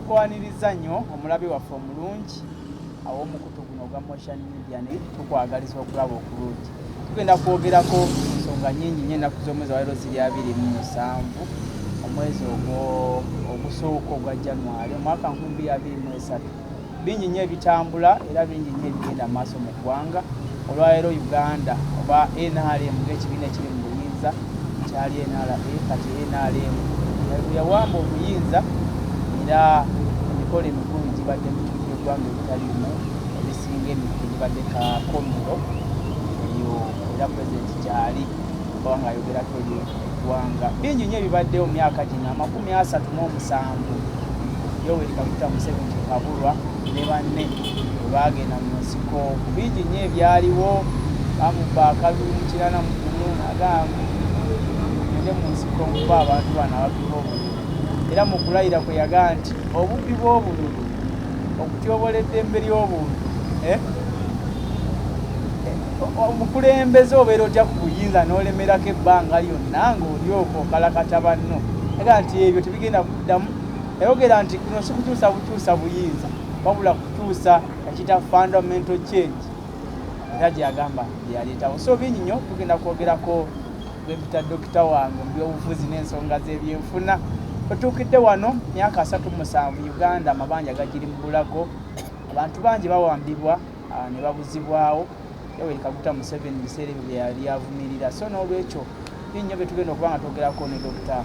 Tukwaniriza nnyo omulabi waffe omulungi aw'omukutu guno ogwa Motion Media, naye tukwagaliza okulaba okulungi. Tugenda kwogerako ensonga nyingi nnyo. Ennaku z'omwezi waleero ziri 27, omwezi ogwo ogusooka ogwa January, omwaka 2023. Bingi nnyo ebitambula era bingi nnyo ebigenda maaso mu ggwanga olwaleero. Uganda oba NRM ng'ekibiina ekiri mu buyinza, kyali NRA, kati NRM yawamba obuyinza, era emikolo emikulu gibadde mu bitundu by'eggwanga ebitali bimu. Ebisinga emikulu gibadde Kakomero eyo, era pulezidenti gyali oba nga ayogerako eri eggwanga. Bingi nnyo ebibaddewo mu myaka gino 37 Yoweri Kaguta Museveni Kabulwa ne banne bwe baagenda mu nsiko. Bingi nnyo ebyaliwo. Bamubba akalulu mu 81, agamba ngende mu nsiko nkuba abantu bano ababbi b'obululu. Era mu kulayira kwe yagaa nti obubbi bw'obululu, okutyobola eddembe ly'obuntu, eh? Omukulembeze obeera otya ku buyinza n'olemerako ebbanga lyonna ng'oli okwo okalakata banno? Yagaa nti ebyo tebigenda kuddamu. Yayogera nti kuno si kukyusa bukyusa buyinza, wabula kukyusa ekita fundamental change, era gyeyagamba gyeyaleetawo. So bingi nnyo tugenda kwogerako. Gwempita dokita wange mu byobufuzi n'ensonga z'ebyenfuna. Otuukidde wano myaka 37, Uganda amabanja gagiri mu bulago, abantu bangi bawambibwa ne babuzibwawo. Yoweri Kaguta Museveni mu biseera ebyo bye yali avumirira. So n'olwekyo bingi nnyo bye tugenda okuba nga twogerako ne Dr.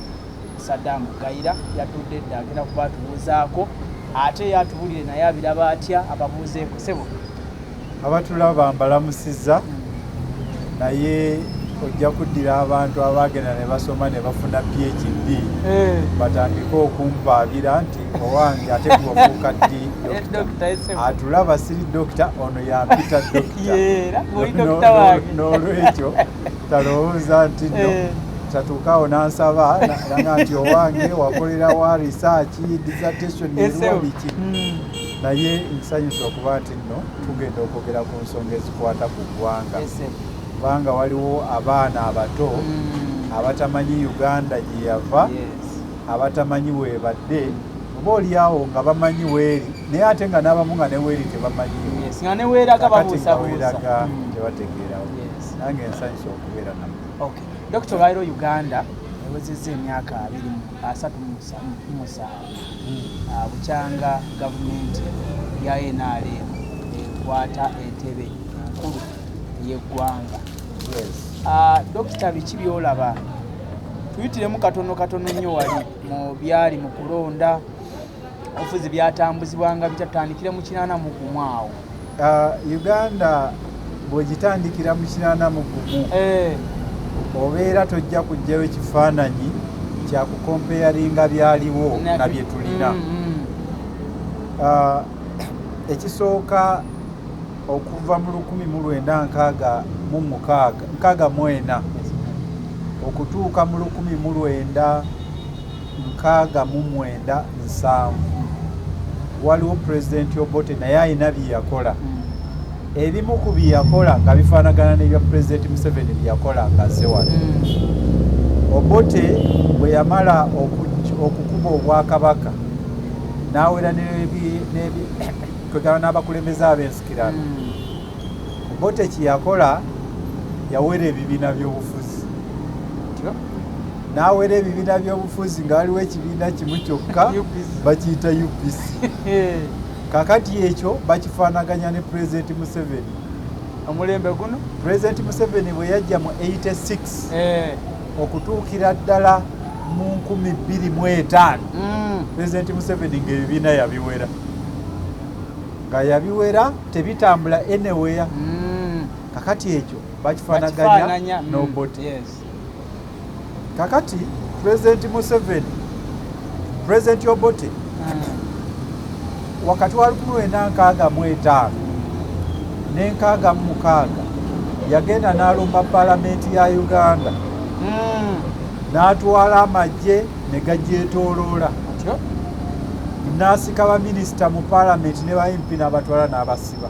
Saddam Gayira. Yatudde dda, agenda kuba atubuuzaako ate ye atubulire naye abiraba atya. Ababuuzeeko, sebo. Abatulaba mbalamusizza, naye ojja kuddira abantu abaagenda ne basoma ne bafuna PhD batandike okumpaabira nti owange, ate gweofuuka ddi dokita? Atulaba siri dokita, ono yampita dokita. N'olwekyo talowooza nti nno tatuukaawo n'ansaba nanga nti owange wakolera wa research, dissertation eruwa, biki. Naye nsanyusa okuba nti nno tugenda okwogera ku nsonga ezikwata ku ggwanga, kubanga waliwo abaana abato abatamanyi Uganda gye yava, abatamanyi weebadde, oba oliawo nga bamanyi weeri, naye ate nga n'abamu nga ne weeri tebamanyiwo. Nga neweeraga. Kakati nga babuusabuusa. Weeraga tebategeerawo. Nange nsanyusa okubeera nammwe. Okay. Dokita, olwaliro Uganda ewezezza emyaka 37 bukyanga gavumenti ya NRM ekwata entebe enkulu ey'eggwanga. Dokita, biki byolaba? Tuyitiremu katono katono nnyo wali mu byali mu kulonda, obufuzi byatambuzibwanga bitya? Tutandikire mu 81 awo. Uganda bw'ogitandikira mu 81, obeera tojja kuggyayo kifaananyi kyakucomparinga byaliwo na bye tulina. Ekisooka, okuva mu 1966, 64 okutuuka mu 1969, 70, waliwo Pulezidenti Obote, naye alina bye yakola. Ebimu ku bye yakola nga bifaanagana n'ebya Pulezidenti Museveni bye yakola nga azze wano. Obote bwe yamala okukuba obwakabaka n'awera kwegana n'abakulembeze ab'ensikirano, Obote kye yakola, yawera ebibiina by'obufuzi. N'awera ebibiina by'obufuzi nga waliwo ekibiina kimu kyokka, UPC. bakiyita UPC. Kakati ekyo bakifaanaganya ne Pulezidenti Museveni. Omulembe guno. Pulezidenti Museveni bwe yajja mu 86 okutuukira ddala mu 2005, Pulezidenti Museveni ng'ebibiina yabiwera, nga yabiwera tebitambula anywhere. Kakati ekyo bakifaanaganya Bakifaananya, n'Obote. Kakati Pulezidenti Museveni, Pulezidenti Obote, wakati wa 1965 ne 66 yagenda n'alumba paalamenti ya Uganda, n'atwala amagye ne gagyetooloola, Otyo. n'asika baminisita mu paalamenti ne ba MP n'abatwala n'abasiba.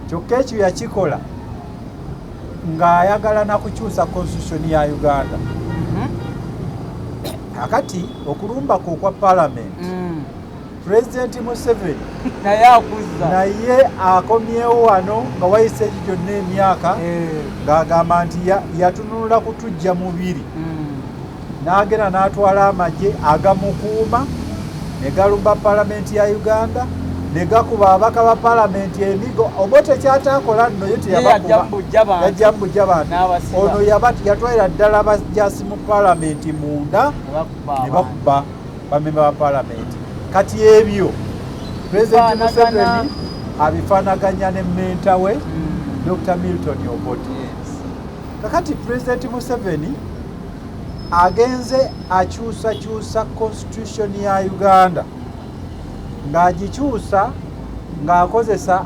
Kyokka ekyo yakikola ng'ayagala na kukyusa constitution ya Uganda. Kakati okulumbako okwa palamenti, Pulezidenti Museveni naye akuzza, naye akomyewo wano nga wayise egi gyonna emyaka, ng'agamba nti yatunula kutujja mubiri, n'agenda n'atwala amagye agamukuuma ne galumba palamenti ya Uganda, ne gakuba ababaka ba palamenti emigo. Obote kyataakola nno ye teyabakuba, yajja mubujja bantu. Ono yatwalira ddala bajasi mu palamenti munda ne bakuba bamemba ba palamenti. Kati ebyo Pulezidenti Museveni abifaanaganya ne mentor we Dr Milton Obote. Kakati Pulezidenti Museveni agenze akyusakyusa constitution ya Uganda, ng'agikyusa ng'akozesa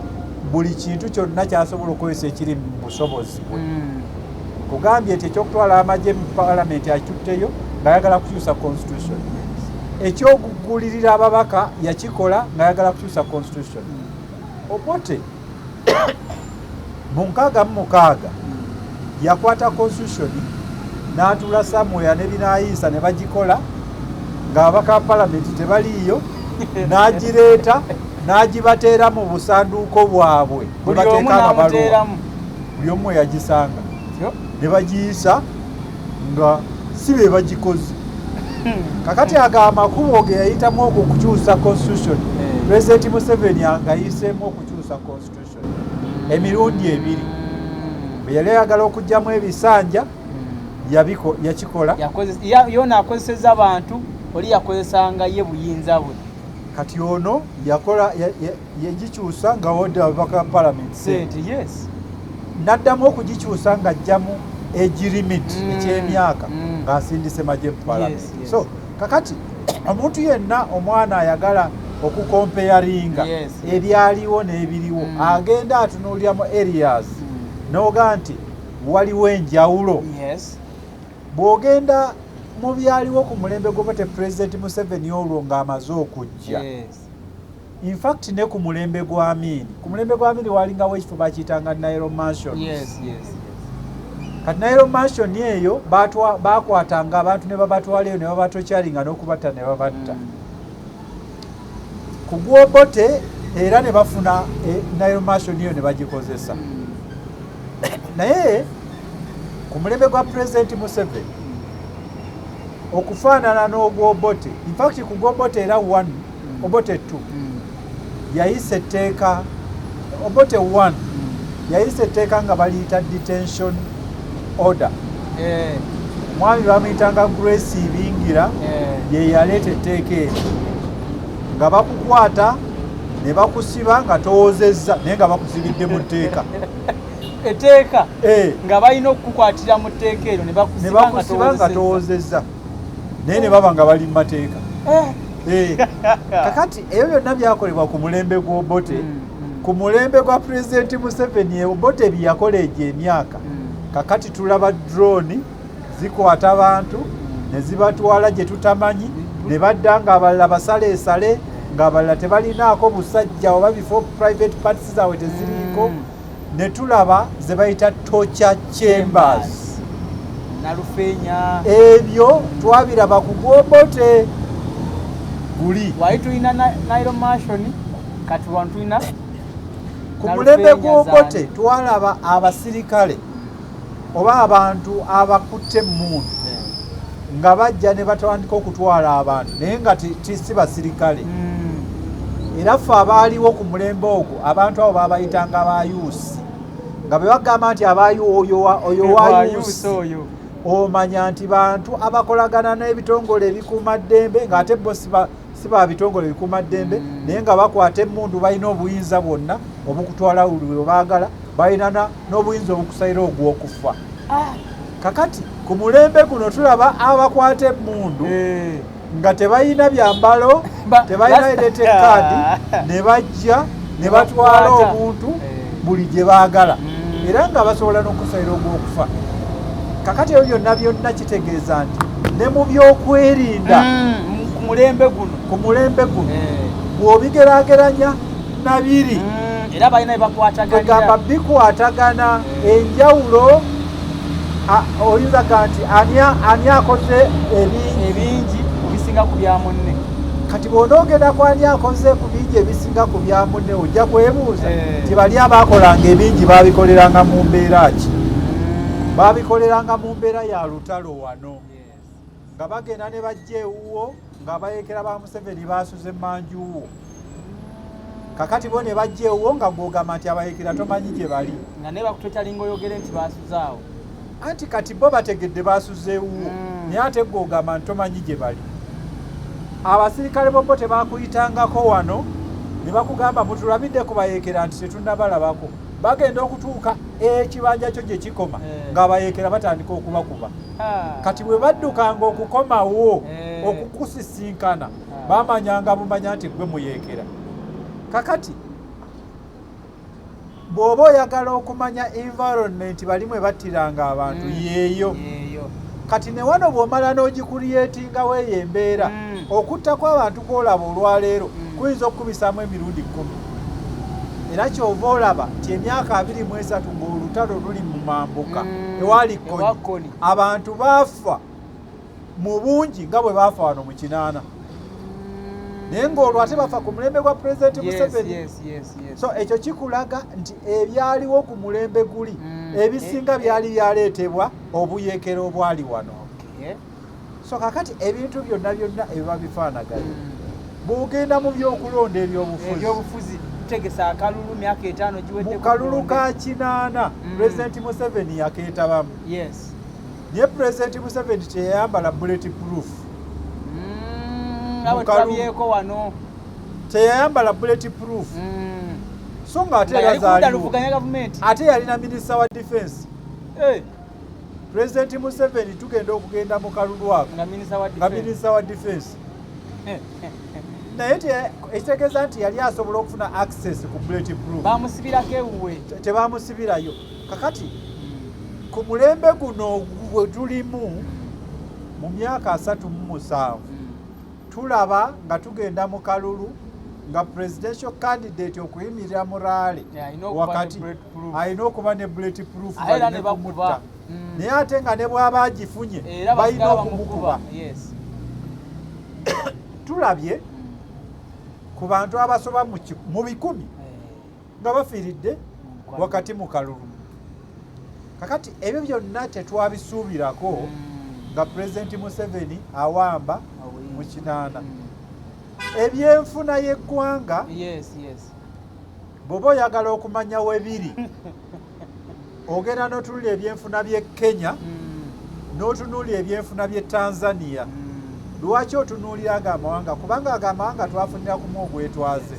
buli kintu kyonna kyasobola okukozesa ekiri mu busobozi bwe. Kugambye nti ekyokutwala amagye mu palamenti akitutteyo ng'ayagala kukyusa constitution, ekyokugulirira ababaka yakikola ng'ayagala kukyusa constitution. Obote mu 66 yakwata constitution n'atuula somewhere ne binayiisa ne bagikola ng'ababaka ba palamenti tebaliiyo, n'agireeta n'agibateera mu busanduuko bwabwe bwe bateeka amabaluwa, buli omu yagisanga ne bagiyisa nga si be bagikoze. Kakati ago amakubo ge yayitamu okukyusa constitution, Pulezidenti Museveni agayiseemu okukyusa constitution emirundi ebiri. Bwe yali ayagala okuggyamu ebisanja yakikola. Yona akozeseza abantu, oli yakozesanga ye buyinza bwe. Kati ono yakola yagikyusa nga wadde ababaka ba palamenti sente, n'addamu okugikyusa ng'aggyamu age limit eky'emyaka, ng'asindise magye mu palamenti. So kakati omuntu yenna omwana ayagala okucomparinga ebyaliwo n'ebiriwo, agenda atunuulira mu areas n'oga nti waliwo enjawulo. Bw'ogenda mu byaliwo ku mulembe gw'Obote, Pulezidenti Museveni olwo ng'amaze okujja, in fact ne ku mulembe gwa Amini, ku mulembe gwa Amini walingawo ekifo bakiyitanga Nile Mansions. Kati Nile Mansion eyo bakwatanga abantu ne babatwala eyo ne babatorturinga n'okubatta ne babatta. Ku gw'Obote era ne bafuna Nile Mansion eyo ne bagikozesa. Naye ku mulembe gwa Pulezidenti Museveni, okufaanana n'ogw'Obote, in fact ku gw'Obote era 1, Obote 2 yayisa etteeka, Obote 1 yayisa etteeka nga baliyita detention order. Omwami bamuyitanga Grace Ibingira, ye yaleeta etteeka eryo nga bakukwata ne bakusiba nga towozezza, naye nga bakusibidde mu tteeka. Etteeka nga balina okukukwatira mu tteeka eryo ne bakusiba nga towozezza, naye ne baba nga bali mu mateeka. Kakati ebyo byonna byakolebwa ku mulembe gw'Obote. Ku mulembe gwa Pulezidenti Museveni, Obote bye yakola egyo emyaka, kakati tulaba drone zikwata abantu ne zibatwala gye tutamanyi, ne badda nga abalala basaleesale, ng'abalala tebalinaako busajja oba bifo private parts zaabwe teziriiko, ne tulaba ze bayita torture chambers. Nalufeenya. Ebyo twabiraba ku gw'Obote guli. Wali tulina Nile Mansion, kati wano tulina Ku mulembe gw'Obote twalaba abasirikale oba abantu abakutte emmundu nga bajja ne batandika okutwala abantu, naye nga si basirikale. Era ffe abaaliwo ku mulembe ogwo, abantu abo babayitanga bayuusi, nga bwe bagamba nti oyo wayuusi, omanya nti bantu abakolagana n'ebitongole ebikuumaddembe, ng'ate bo si ba bitongole ebikuumaddembe, naye nga bakwata emmundu, balina obuyinza bwonna obukutwala buli we baagala, balina n'obuyinza obukusalira ogw'okufa. Kakati ku mulembe guno tulaba abakwata emmundu nga tebalina byambalo, tebalina identity card, ne bajja ne batwala omuntu buli gye baagala, era nga basobola n'okusalira ogw'okufa. Kakati ebyo byonna byonna kitegeeza nti ne mu byokwerinda ku mulembe guno, ku mulembe guno bw'obigeraageranya nabiri, era balina bebakwatagana, bikwatagana. Enjawulo oyinza ga nti ani akoze ebingi. ebisinga ku bya munne. Kati bw'onoogenda kwani akoze ku bingi ebisinga ku bya munne, ojja kwebuuza nti bali abaakolanga ebingi baabikoleranga mu mbeera ki? Baabikoleranga mu mbeera ya lutalo wano, nga bagenda ne bajja ewuwo ng'abayeekera ba Museveni baasuze emmanju wo. Kakati bo ne bajja ewuwo nga gw'ogamba nti abayeekera tomanyi gye bali, nga naye bakutokyalinga oyogere nti baasuze awo. Anti kati bo bategedde baasuze ewuwo, naye ate gw'ogamba nti tomanyi gye bali. Abasirikale bombo tebakuyitangako wano ne bakugamba mutulabidde ku bayeekera nti tetunnabalabako. Bagenda okutuuka ekibanja kyo gye kikoma, ng'abayeekera batandika okubakuba. Kati bwe baddukanga okukomawo okukusisinkana, bamanyanga bumanya nti gwe muyeekera. Kakati bw'oba oyagala okumanya environment bali mwe battiranga abantu, yeeyo. Kati ne wano bw'omala n'ogicreatingawo eyo embeera, okutta kw'abantu kw'olaba olwaleero kuyinza okukubisaamu emirundi 10. Era kyova olaba nti emyaka 23 ng'olutalo luli mu mambuka, ewaali Kony, abantu baafa mu bungi nga bwe baafa wano mu 80, naye ng'olwo ate bafa ku mulembe gwa Pulezidenti Museveni. So ekyo kikulaga nti ebyaliwo ku mulembe guli ebisinga byali byaleetebwa obuyeekera obwali wano. So kakati ebintu byonna byonna ebiba bifaanaganye, bw'ogenda mu byokulonda ebyobufuzi, tutegesa akalulu, myaka 5 giwedde. Mu kalulu ka 80 Pulezidenti Museveni yakeetabamu, naye Pulezidenti Museveni teyayambala bullet proof. Tulabyeko wano. Teyayambala bullet proof, so nga ate era zaaliwo, ate yalina minisita wa defense. Pulezidenti Museveni tugenda okugenda mu kalulu ako nga minisita wa defense, naye ekitegeeza nti yali asobola okufuna access ku bullet proof. Bamusibirako ewuwe. Tebamusibirayo. Kakati ku mulembe guno gwe tulimu, mu myaka 37, tulaba nga tugenda mu kalulu nga presidential candidate okuyimirira mu rally wakati alina okuba ne bullet proof baleme kumutta, naye ate nga ne bw'aba agifunye balina okumukuba. Tulabye ku bantu abasoba mu bikumi nga bafiiridde wakati mu kalulu. Kakati ebyo byonna tetwabisuubirako nga Pulezidenti Museveni awamba mu 80. Ebyenfuna y'eggwanga, bw'oba oyagala okumanya we biri, ogenda n'otunulira ebyenfuna by'e Kenya, n'otunuulira ebyenfuna by'e Tanzania. Lwaki otunuulira ago amawanga? Kubanga ago amawanga twafunira kumu ogwetwaze.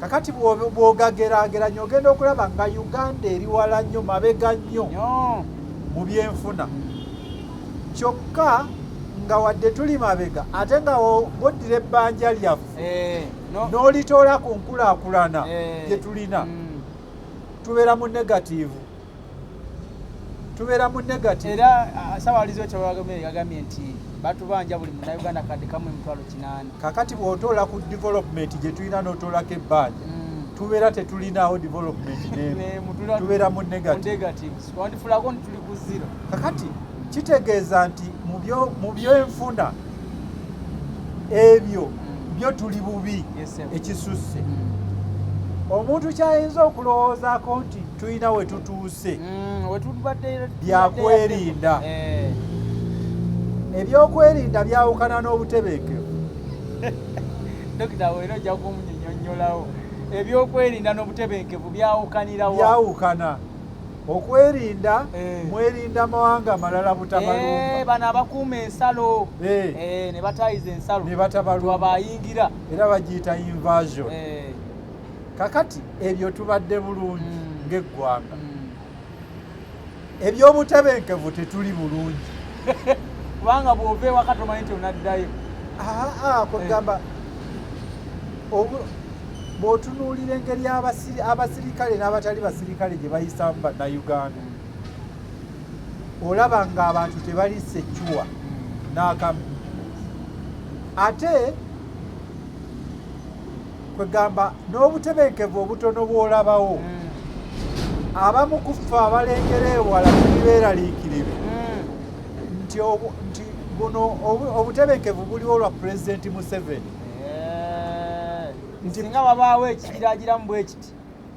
Kakati bw'ogageraageranya, ogenda okulaba nga Uganda eri wala nnyo, mabega nnyo mu byenfuna. Kyokka nga wadde tuli mabega, ate nga bw'oddira ebbanja lyaffe n'olitoola ku nkulaakulana gye tulina, tubeera mu negative, tubeera mu negative. Era ssaabawalizi w'ekyabagambye yagambye nti batubanja buli Munnayuganda kadde kamu 800,000. Kakati bw'otoola ku development gye tulina n'otoolako ebbanja, tubeera tetulinaawo development n'emu, tubeera mu negative. Wandifulako nti tuli ku zero. Kakati kitegeeza nti mu byenfuna ebyo byo tuli bubi ekisusse. Omuntu kyayinza okulowoozaako nti tulina we tutuuse, byakwerinda. Ebyokwerinda byawukana n'obutebenkevu. Dokita, era ojja kumunyinyonnyolawo, ebyokwerinda n'obutebenkevu byawukanirawa? Byawukana. Okwerinda, mwerinda mawanga malala butabalumba. Bano abakuuma ensalo ne batayiza ensalo ne batabalumba, bayingira. Era bagiyita invasion. Kakati ebyo tubadde bulungi ng'eggwanga. Ebyobutebenkevu tetuli bulungi. Kubanga bw'ova ewaka tomanyi nti onaddayo. Aa, kwegamba bw'otunuulira engeri abasirikale n'abatali basirikale gye bayisaamu Bannayuganda, olaba ng'abantu tebali secure n'akamu. Ate kwegamba n'obutebenkevu obutono bw'olabawo, abamu ku ffe abalengera ewala tuli beeraliikirivu nti Buno obutebenkevu buliwo lwa Pulezidenti Museveni. Nti singa wabaawo ekigiragiramu bwe kiti,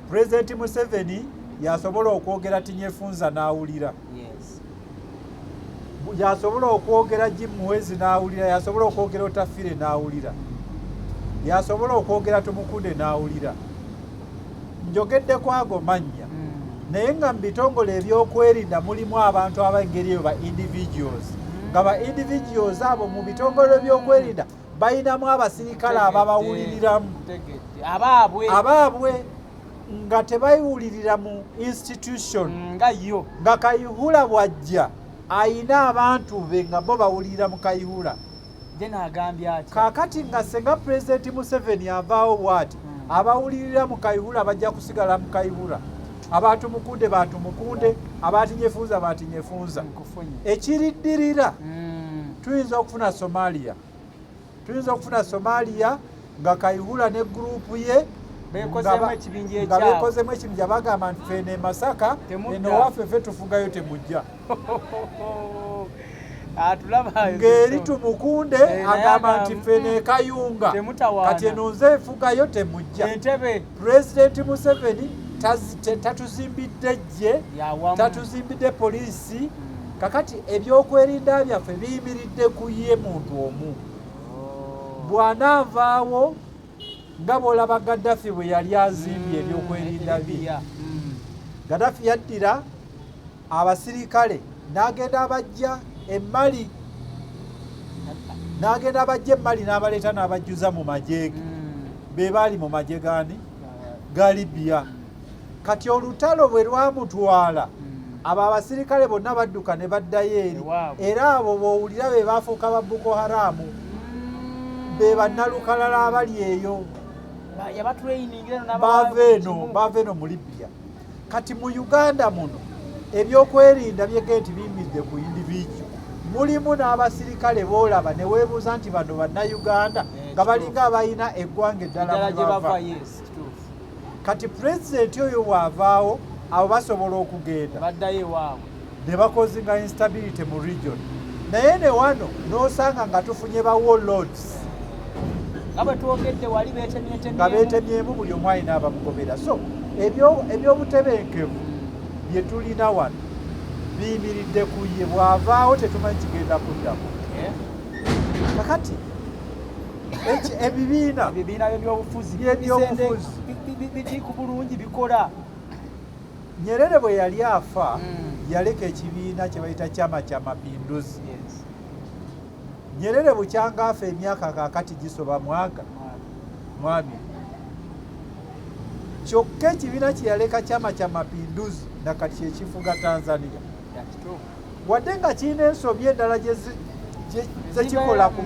Pulezidenti Museveni yasobola okwogera Tinyefunza n'awulira, yasobola okwogera Jim Muhwezi n'awulira, yasobola okwogera Otafire n'awulira, yasobola okwogera Tumukunde n'awulira. Njogeddeko ago mannya, naye nga mu bitongole ebyokwerinda mulimu abantu ab'engeri eyo, ba individuals, nga ba individuals abo mu bitongole ebyokwerinda balinamu abasirikale ababawuliriramu. Ntegedde. Abaabwe. Abaabwe, nga tebayiwulirira mu institution. Nga yo. Nga Kayihura bw'ajja ayina abantu be nga bo bawulirira mu Kayihura. Je naagambye atya? Kaakati nga senga Pulezidenti Museveni avaawo bw'ati, abawulirira mu Kayihura bajja kusigala mu Kayihura, abatumukunde batumukunde, abatinyefunza batinyefunza. Nkufunye. Ekiriddirira, tuyinza okufuna Somalia, tuyinza okufuna Somalia nga Kayihura ne gurupu ye beekozeemu ekibinja nga ekyabwe. Beekozemu ekibinja, bagamba nti ffe eno e Masaka, Temudda. eno waffe, ffe tufugayo, temujja. Atulaba. Ng'eri Tumukunde naye agamba nti agamba, ffe eno e Kayunga, Temutawaana. kati eno nze nfugayo, temujja. Entebe. Pulezidenti Museveni tatuzimbidde ggye, yawamu. Tatuzimbidde poliisi. Kakati ebyokwerinda byaffe biyimiridde ku ye muntu omu. Bw'anaavaawo, nga bw'olaba Gaddafi bwe yali azimbye ebyokwerinda bye. Libya. Gaddafi yaddira abasirikale n'agenda abajja emmali, n'agenda abajja emmali n'abaleeta n'abajjuza mu magye ge. Be baali mu magye gaani? Ga Libya. Kati olutalo bwe lwamutwala, abo abasirikale bonna badduka ne baddayo eri. Ewaabwe. Era abo bw'owulira be bafuuka ba Boko Haramu, be bannalukalala abali eyo. Yabatrainingira. Baava eno mu Libya. Kati mu Uganda muno ebyokwerinda byege nti biyimiridde ku individual, mulimu n'abasirikale boolaba ne weebuuza nti bano Bannayuganda, nga balinga abalina eggwanga eddala ddala mwe gye bava. bava. Yes, kituufu. Kati pulezidenti oyo bw'avaawo, abo basobola okugenda baddayo ewaabwe ne bacausinga instability mu region. Naye ne wano n'osanga nga tufunye ba warlords. Nga bwe twogedde wali, beetemyetemyemu. Nga beetemyemu, buli omu alina abamugobera. So ebyobutebenkevu bye tulina wano biyimiridde ku ye. Bw'avaawo tetumanyi kigenda kuddako. Kakati ebibiina ebibiina byebyobufuzi Byebyobufuzi. Biri ku bulungi, bikola. Nyerere bwe yali afa, yaleka ekibiina kye bayita Chama Cha Mapinduzi. Nyerere bukyanga afa, emyaka kaakati gisoba mwaga mwami, kyokka ekibiina kye yaleka, Chama Cha Mapinduzi, nakati kyekifuga Tanzania. Ya, kituufu. Wadde nga kirina ensobi endala zekikola ku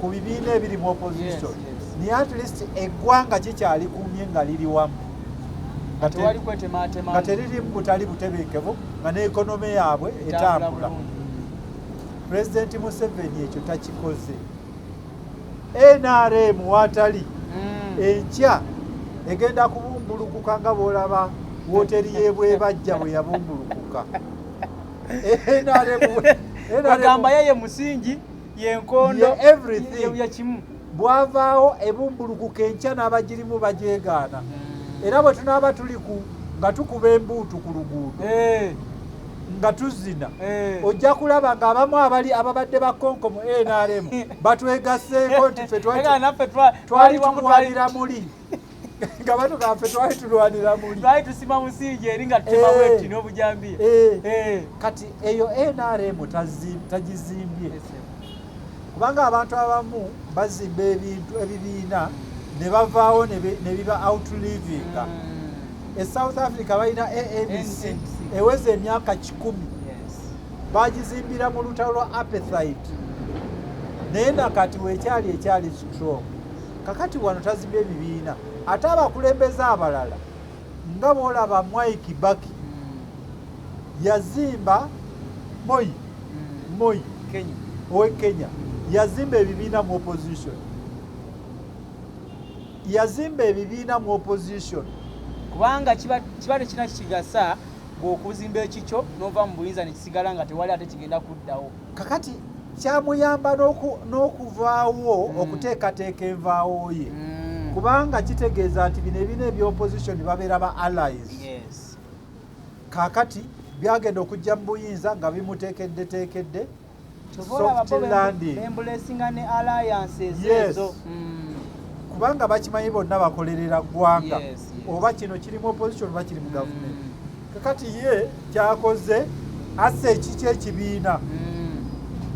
ku bibiina ebiri mu opposition, naye at least eggwanga kikyalikumye nga liri wamu, nga tewali kwetematema, nga teririmu butali butebenkevu, nga ne economy yaabwe etambula. Pulezidenti Museveni ekyo takikoze. NRM watali, enkya egenda kubumbulukuka nga bwolaba woteri y'ebwebajja bwe yabumbulukuka. NRM Bagamba ye musingi, yenkondo. Ye everything. Ye kimu. Bwavaawo ebumbulukuka enkya n'abagirimu bajegaana. Era bwe tunaaba tuli ku nga tukuba embuutu ku luguudo, nga tuzina, ojja kulaba ng'abamu abali ababadde bakonko mu NRM batwegaseeko nti ffe Ega naffe twali twali wamu, tulwanira muli, nga batugamba ffe twali tulwanira muli. Twali tusima musingi eri nga tutema bweti n'obujambiya. Kati eyo NRM tagizimbye, kubanga abantu abamu bazimba ebintu, ebibiina, ne bavaawo ne biba outlivinga. E South Africa balina ANC, ANC. eweza emyaka 100. Bagizimbira mu lutalo lwa apartheid, naye nakati wekyali ekyali strong. Kakati wano tazimbye ebibiina, ate abakulembeze abalala nga bwolaba Mwai Kibaki yazimba, Moi Kenya. owe Kenya yazimba ebibiina mu opposition, yazimba ebibiina mu opposition. Kubanga kiba tekirina kikigasa ng'okuzimba ekikyo n'ova mu buyinza nekisigala nga tewali ate kigenda kuddawo. Kakati Kyamuyamba n'okuvaawo okuteekateeka envaawo ye, kubanga kitegeeza nti bino ebiina ebyopposition babeera ba allies. Kaakati byagenda okujja mu buyinza nga bimuteekeddeteekedde Kyova olaba soft bo landing. Bembulesinga ne alliances ezo. Kubanga bakimanyi bonna bakolerera ggwanga, oba kino kiri mu opposition oba kiri mu gavumenti. Kakati ye kyakoze, assa ekiki ekibiina,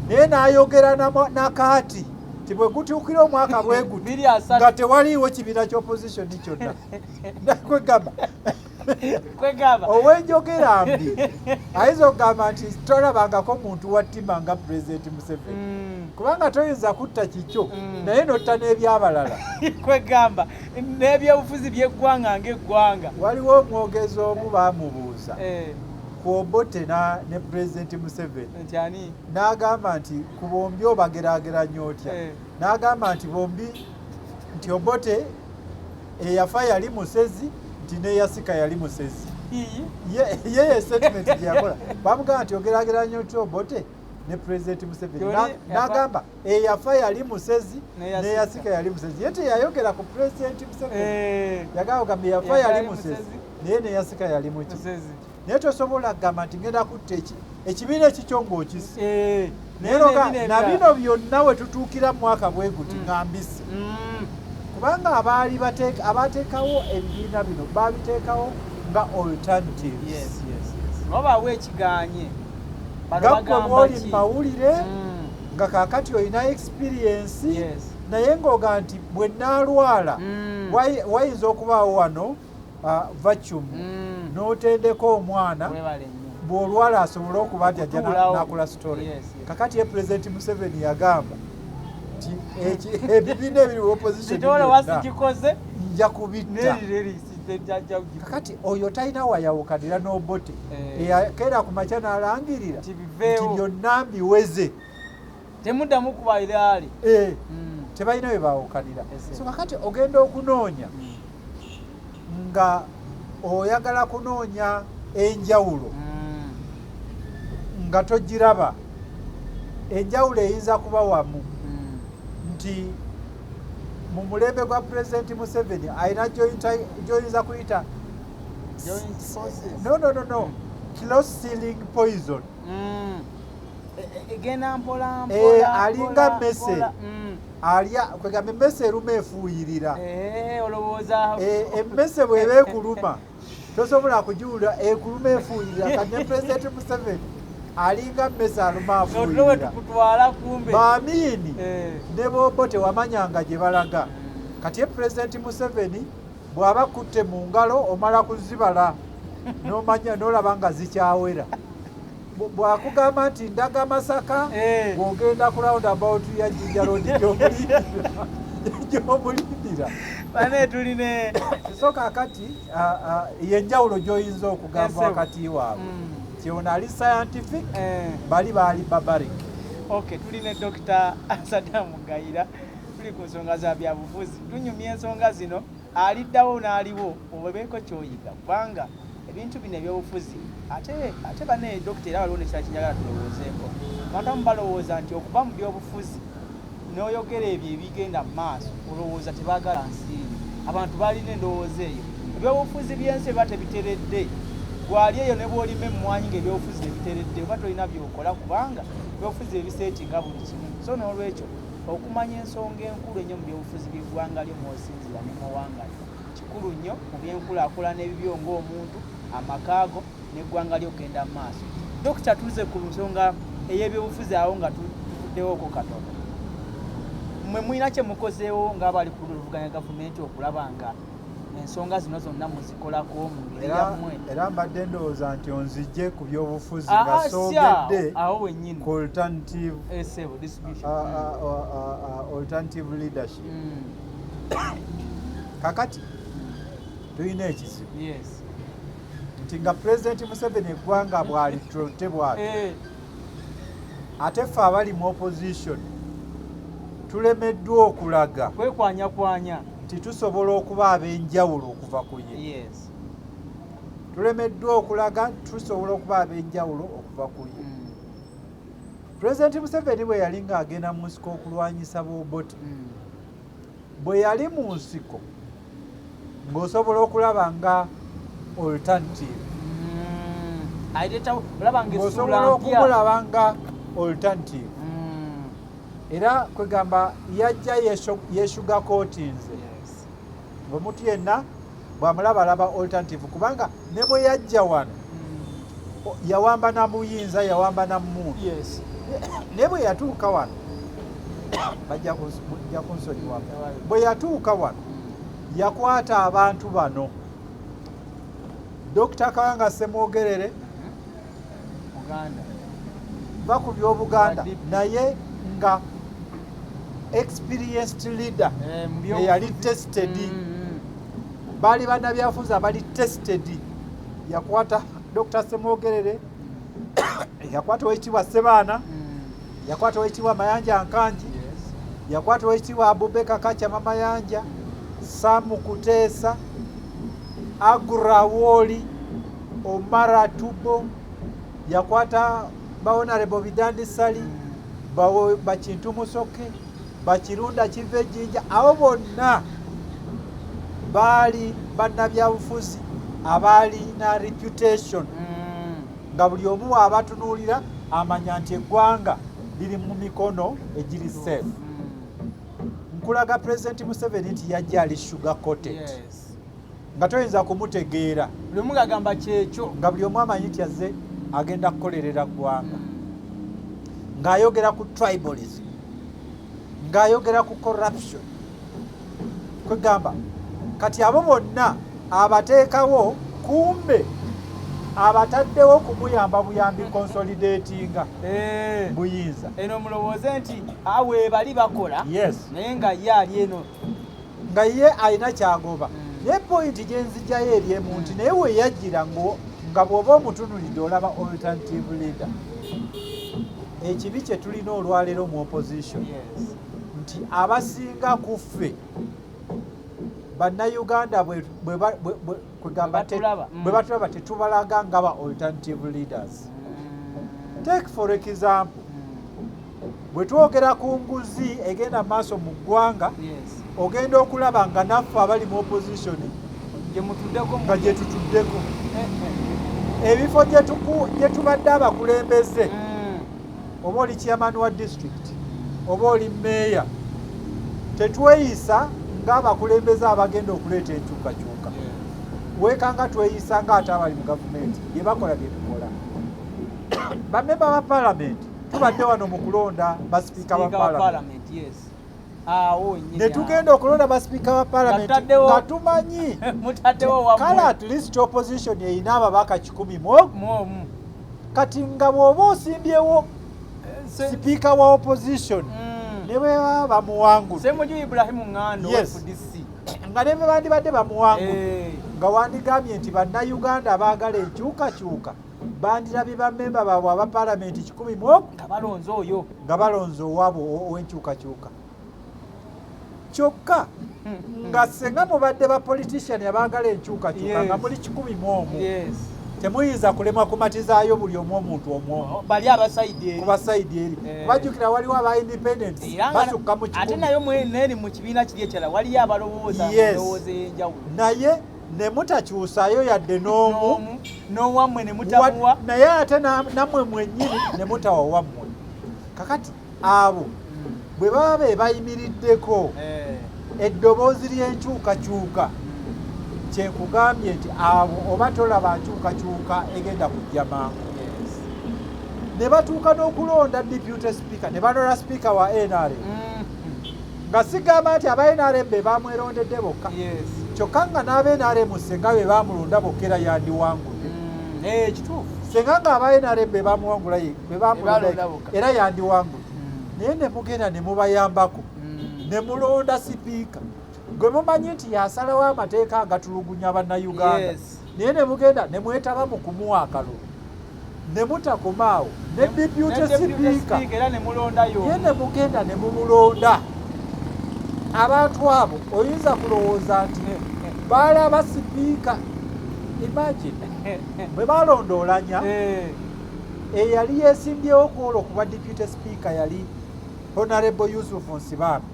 naye n'ayogera nakaati ti bwe gutuukira omwaka bwe guti 2030 nga tewaliiwo kibiina ky'opposition kyonna, nakwegamba Kwegamba ow'enjogera mbi ayinza okugamba nti tolabangako muntu wa ttima nga Pulezidenti Museveni, kubanga toyinza kutta kikyo naye notta n'ebyabalala. Kwegamba n'ebyobufuzi by'eggwanga ng'eggwanga. Waliwo omwogezi omu baamubuuza ku Obote ne Pulezidenti Museveni, Nti ani? N'agamba nti ku bombi obageraageranya otya? N'agamba nti bombi, nti Obote eyafa yali musezi, nti n'eyasika yali musezi. Iyi. Ye statement gye yakola, bamugamba nti ogeraageranya otya Obote ne Pulezidenti Museveni? Yoli N'agamba eyafa yali musezi N'eyasika. N'eyasika yali musezi. Ye teyayogera ku Pulezidenti Museveni, yagamba kugamba eyafa Eyafa yali yali musezi musezi. Naye n'eyasika yali muki? Musezi. Naye tosobola kugamba nti ngenda kutta ekibiina ekikyo ng'okisse, naye Naye noga n'ebino na ebirala. Bino byonna we tutuukira mu mwaka bwe guti nga mbisse, kubanga abaali abateekawo ebibiina bino babiteekawo nga alternatives. Yes. Wabaawo ekiganye. Bano Nga gwe bagamba bw'oli ki? mu mawulire, nga kaakati olina experience, naye ng'oga nti bwe naalwala wayinza okubaawo wano vacuum, n'otendeka omwana, Webale nnyo. bw'olwala asobole okuba nti ajja Okutuulawo. n'akola story. Yes. Kakati ye Pulezidenti Museveni yagamba nti ebibiina ebiri mu opposition Sitole byonna wasigikoze nja kubitta. neriri. Kakati oyo talina wayawukanira n'Obote eyakeera ku makya n'alangirira Nti biveewo. nti byonna mbiweze. Temuddamu kubairaali. Tebalina we baawukanira. Yes. So kakati ogenda okunoonya nga oyagala kunoonya enjawulo nga togiraba. Enjawulo eyinza kuba wamu nti mu mulembe gwa Pulezidenti Museveni alina gy'oyinza kuyita Joint forces. No, close sealing poison. Egenda mpola mpola. Alinga mpola, mmese. mpola. Alya kwegamba emmese eruma efuuyirira. Olowooza Emmese bw'eba ekuluma tosobola kugiwulira, ekuluma efuuyirira. Kati ne Pulezidenti Museveni alinga mmese aluma otulo we afuuyirira. Tukutwala kumbe. Baamiini ne bobo tewamanyanga gye balaga. Kati ye Pulezidenti Museveni bw'aba kutte mu ngalo omala kuzibala n'omanya n'olaba nga zikyawera. Bw'akugamba nti ndaga Masaka, bw'ogenda ku roundabout ya Jinja Road gy'omulindira. Bane tuline So kaakati yenjawulo gy'oyinza okugamba Ese. wakati waabwe, kyono ali scientific, bali baali barbaric. Okay, tulina Dr. Sadamu Gayira, tuli ku nsonga za byabufuzi, tunyumya ensonga zino, aliddawo n'aliwo obeeko kyoyiga, kubanga ebintu bino ebyobufuzi ate bane dokita era waliwo nekirala kinjagala tulowoozeeko. Abantu abamu balowooza nti okuba mu byobufuzi n'oyogera ebyo ebigenda mu maaso, olowooza tebaagala nsi. Abantu balina endowooza eyo, ebyobufuzi by'ensi biba tebiteredde, gwali eyo ne bw'olima emmwanyi ng'ebyobufuzi tebiteredde oba tolina by'okola, kubanga ebyobufuzi ebiseetinga buli kimu. So n'olwekyo okumanya ensonga enkulu ennyo mu byobufuzi by'eggwanga lyo mw'osinziira ne muwangalira kikulu nnyo mu byenkulaakulana ebibyo ng'omuntu, amakaago n'eggwanga lyo okugenda mu maaso. Dokita, tuze ku nsonga ey'ebyobufuzi awo nga tuvuddewooko katono. Mmwe mulina kye mukozeewo ng'abali ku luvuganya gavumenti okulaba nga ensonga zino zonna muzikolako mu ngeri yammwe? Era mbadde ndowooza nti onzijje ku byobufuzi Ah, nga ah, si soogedde awo wennyini. ku alternative, Sebo, distribution. Alternative leadership. Kakati tulina ekizibu nti nga Pulezidenti Museveni eggwanga bw'alitutte bw'atyo, ate ffe abali mu opposition tulemeddwa okulaga Kwekwanyakwanya nti tusobola okuba ab'enjawulo okuva ku ye. Tulemeddwa okulaga nti tusobola okuba ab'enjawulo okuva ku ye. Pulezidenti Museveni bwe yali ng'agenda mu nsiko okulwanyisa Bobote, bwe yali mu nsiko ng'osobola okulaba nga alternative, Aleetawo olaba nga ng'osobola essuula mpya. okumulaba nga alternative. Era kwegamba yajja yesugarcoatinze. Omuntu yenna bw'amulaba alaba alternative, kubanga ne bwe yajja wano yawamba na buyinza, yawamba na mmundu. Naye bwe yatuuka wano, bajja kunsonyiwa, bwe yatuuka wano yakwata abantu bano: Dr. Kawanga Ssemwogerere, Muganda, va ku by'Obuganda, Wa DP. naye nga experienced leader, Mu byobufuzi. eyali tested. Baali bannabyabufuzi abali tested. Yakwata Dr. Ssemwogerere, yakwata Owekitiibwa Ssebaana, yakwata Owekitiibwa Mayanja Nkangi, yakwata Owekitiibwa Abubeka Kakyama Mayanja, Sam Kuteesa, Agurawoli, Omara Tubo, yakwata ba Honorable Bidandi Sali, Bakintu Musoke, Bakirunda Kiva Ejjinja. Abo bonna baali bannabyabufuzi abaalina reputation, nga buli omu waabatunuulira amanya nti eggwanga liri mu mikono egiri safe. Nkulaga Pulezidenti Museveni nti yajja ali sugar coated, nga toyinza kumutegeera. Buli omu ng'agamba kyekyo. Nga buli omu amanyi nti azze agenda kukolerera ggwanga, ng'ayogera ku tribalism, ng'ayogera ku corruption. Kwegamba kati abo bonna abateekawo, kumbe abataddewo kumuyamba buyambi consolidatinga buyinza. Eno mulowooze nti awe bali bakola, naye nga ye ali eno. Nga ye alina kyagoba. Naye point gyenzijjayo eri emu nti naye we yajjira nga bw'oba omutunulidde olaba alternative leader. Ekibi kye tulina olwaleero mu opposition nti abasinga ku ffe Bannayuganda kwegamba Bwe batulaba. Bwe batulaba tetubalaga nga ba alternative leaders. Take for example, bwe twogera ku nguzi egenda maaso mu ggwanga, ogenda okulaba nga naffe abali mu opposition gye mutuddeko. Nga gye tutuddeko, ebifo gye tubadde abakulembeze, oba oli chairman wa district oba oli meeya, tetweyisa ng'abakulembeze abagenda okuleeta enkyukakyuka. Weekanga tweyisa ng'ate abali mu gavumenti, bye bakola bye tukola. Bamemba ba palamenti, tubadde wano mu kulonda basipiika ba Speaker wa palamenti. Parliament, yes, awo wennyini Ne tugenda okulonda basipiika ba palamenti Nga nga tumanyi mutaddewo wammwe. Kale at least opposition erina ababaka 101. Mu omu. Kati nga bw'oba osimbyewo sipiika wa opposition, ne bwe baba bamuwangudde, Ssemuju Ibrahimu Ngando, FDC. Nga ne bwe bandibadde bamuwangudde, nga wandigambye nti Bannayuganda abaagala enkyukakyuka bandirabye bammemba baabwe aba palamenti 101 nga balonze oyo, nga balonze owaabwe ow'enkyukakyuka. Kyokka nga senga mubadde ba politician abaagala enkyukakyuka nga muli 101, temuyinza kulemwa kumatizaayo buli omu omuntu omwomu bali aba side eri. Ku ba side eri. Bajjukira waliwo aba independents Era nga basukka mu ate 100. Nayo neeri mu kibiina kiri ekirala waliyo abalowooza mu ndowooza ey'enjawulo. Naye ne mutakyusaayo yadde n'omu. N'omu, n'owammwe ne mutamuwa. Naye ate nammwe mwennyini ne mutawa wammwe. Kakati abo bwe baba be bayimiriddeko eddoboozi ly'enkyukakyuka, kyenkugambye nti abo oba tolaba nkyukakyuka egenda kujja mangu. Ne batuuka n'okulonda deputy speaker, ne balonda speaker wa NRM, nga sigamba nti aba NRM be bamwerondedde bokka, kyokka nga n'aba NRM senga be bamulonda bokka era yandiwangudde. Kituufu. Senga nga aba NRM be bamuwangula be bamulonda Be balonda bokka. era yandiwangudde. Naye ne mugenda ne mubayambako ne mulonda sipiika gwe mumanyi nti yasalawo amateeka agatulugunya Bannayuganda, naye ne mugenda ne mwetaba mu kumuwa akalulu, ne mutakomaawo ne deputy Ne deputy sipiika speaker era ne mulondayo. Ye ne mugenda ne mumulonda. Abantu abo oyinza kulowooza nti balaba sipiika. Imagine bwe balonda Olanya, Eyali yeesimbyewo ku olwo kuba deputy speaker yali Honorable Yusuf Nsibambi.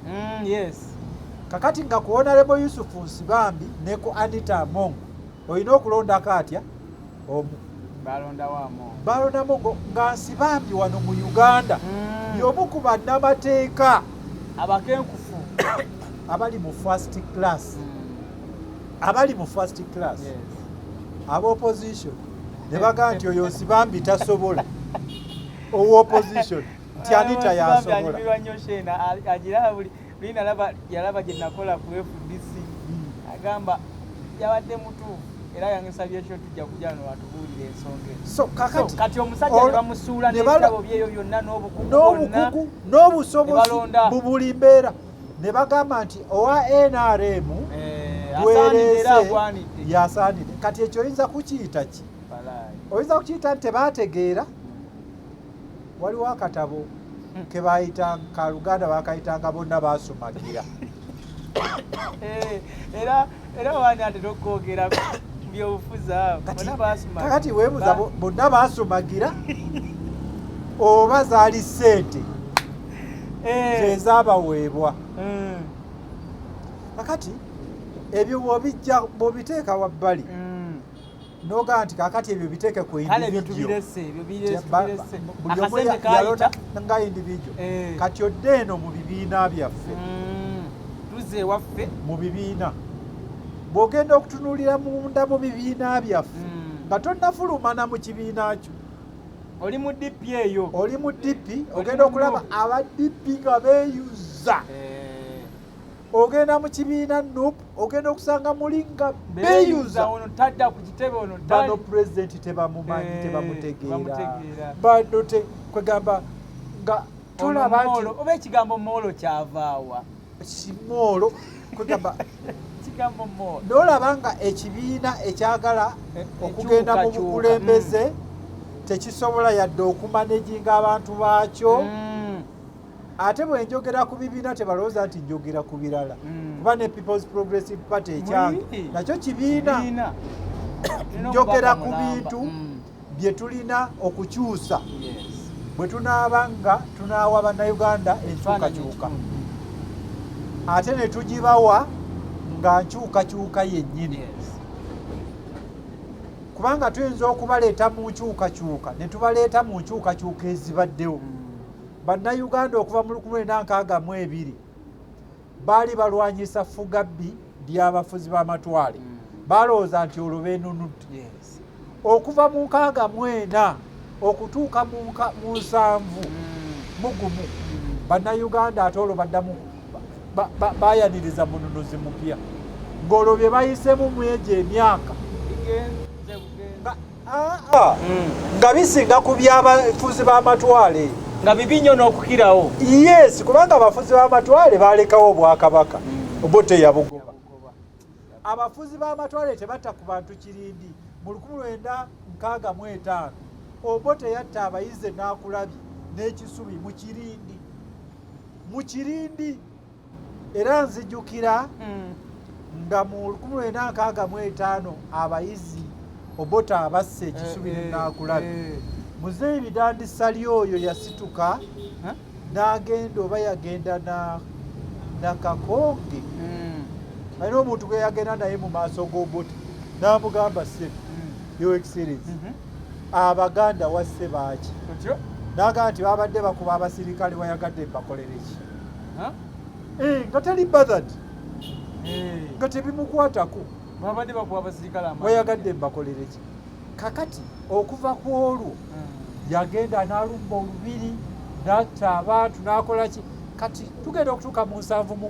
Kakati nga ku Honorable Yusuf Nsibambi ne ku Anita Among olina okulondako atya omu? Balondawo Among. Balonda Among nga Nsibambi wano mu Uganda y'omu ku bannamateeka abakenkufu abali mu first class, abali mu first class. Aba opposition ne bagamba nti oyo Nsibambi tasobola, owa opposition nti Anita yasobola. Anyumirwa nnyo Shena, agiraba buli luli nalaba yalaba gye nakola ku FDC, agamba yabadde mutuufu era yangesabye ekyo tujja kujja wano atubuulire ensonga ezo. So kakati So, kati omusajja ne bamusuula n'ebitabo byeyo byonna n'obukugu bwonna n'obukugu n'obusobozi ne balonda. mu buli mbeera, ne bagamba nti owa NRM asaanidde era gwereese agwanidde. Yasaanidde. Kati ekyo oyinza kukiyita ki? Balaayi. Oyinza kukiyita nti tebaategeera. Waliwo akatabo ke bayita ka Luganda, bakayitanga Bonna Baasumagira. Era wani atera okwogera ku byobufuzi abo bonna baasumagira. Kakati weebuuza bonna baasumagira oba zaali ssente ze zaabaweebwa? Kakati ebyo bw'obijja bw'obiteeka wabbali n'ogamba nti kakati ebyo biteeke ku Kale ebyo individual. tubirese, ebyo birese, tubirese. Buli omu Akasente kayita. Yalonda nga individual. Kati odde eno mu bibiina byaffe. Tuzze ewaffe. Mu bibiina bw'ogenda okutunuulira munda mu bibiina byaffe nga tonnafulumana mu kibiina kyo, Oli mu DP eyo. Oli mu DP, Oli ogenda mu okulaba NUP. aba DP nga beeyuza. Ogenda mu kibiina NUP, ogenda okusanga muli nga beeyuza. beeyuza. Ono tadda ku kitebe, ono Bano tali. pulezidenti tebamumanyi, tebamutegeera. Tebamutegeera. Bano te kwegamba nga tolaba Ono nti moolo, oba ekigambo moolo kyavaawa? Kimoolo kwegamba Ekigambo moolo. N'olaba nga ekibiina ekyagala okugenda mu enkyukakyuka. bukulembeze tekisobola yadde okumanaginga abantu baakyo. Ate bwe njogera ku bibiina tebalowooza nti njogera ku birala, kuba ne People's Progressive Party ekyange Mwiri. nakyo kibiina. Kibiina. Tulina Njogera omubaka ku mulamba. bintu bye tulina okukyusa bwe tunaaba nga tunaawa Bannayuganda enkyukakyuka, ate ne tugibawa nga nkyukakyuka yennyini, kubanga tuyinza okubaleeta mu nkyukakyuka ne tubaleeta mu nkyukakyuka ezibaddewo. Bannayuganda okuva mu 1962 baali balwanyisa ffugabbi ly'abafuzi b'amatwale, balowooza nti olwo beenunudde. Okuva mu 64 okutuuka mu 71, Bannayuganda ate olwo baddamu bayaniriza mununuzi mupya, ng'olwo bye bayiseemu mu egyo emyaka Bigenze bugenze. Nga bisinga ku by'abafuzi b'amatwale. Nga bibi nnyo n'okukirawo. Yes, kubanga abafuzi b'amatwale balekawo obwakabaka, Obote yabugoba. Abafuzi b'amatwale tebatta ku bantu kirindi. Mu 1965 Obote yatta abayizi n'akulabye n'ekisubi mu kirindi, mu kirindi. Era nzijukira nga mu 1965 abayizi Obote abasse ekisubi n'akulabye, Muzeeyi Bidandi Ssali oyo yasituka n'agenda, oba yagenda na Kakonge, alina omuntu gwe yagenda naye mu maaso g'Obote n'amugamba, "Ssebe, Your Excellence, Abaganda wasse baaki?" Otyo? N'agamba nti babadde bakuba abasirikale, wayagadde mbakolere ki? Ha? Nga tali bothered, nga tebimukwatako. Babadde bakuba abasirikale amaanyi. Wayagadde mbakolere ki? Kakati okuva ku olwo yagenda n'alumba olubiri, n'atta abantu, n'akola ki. Kati tugenda okutuuka mu 71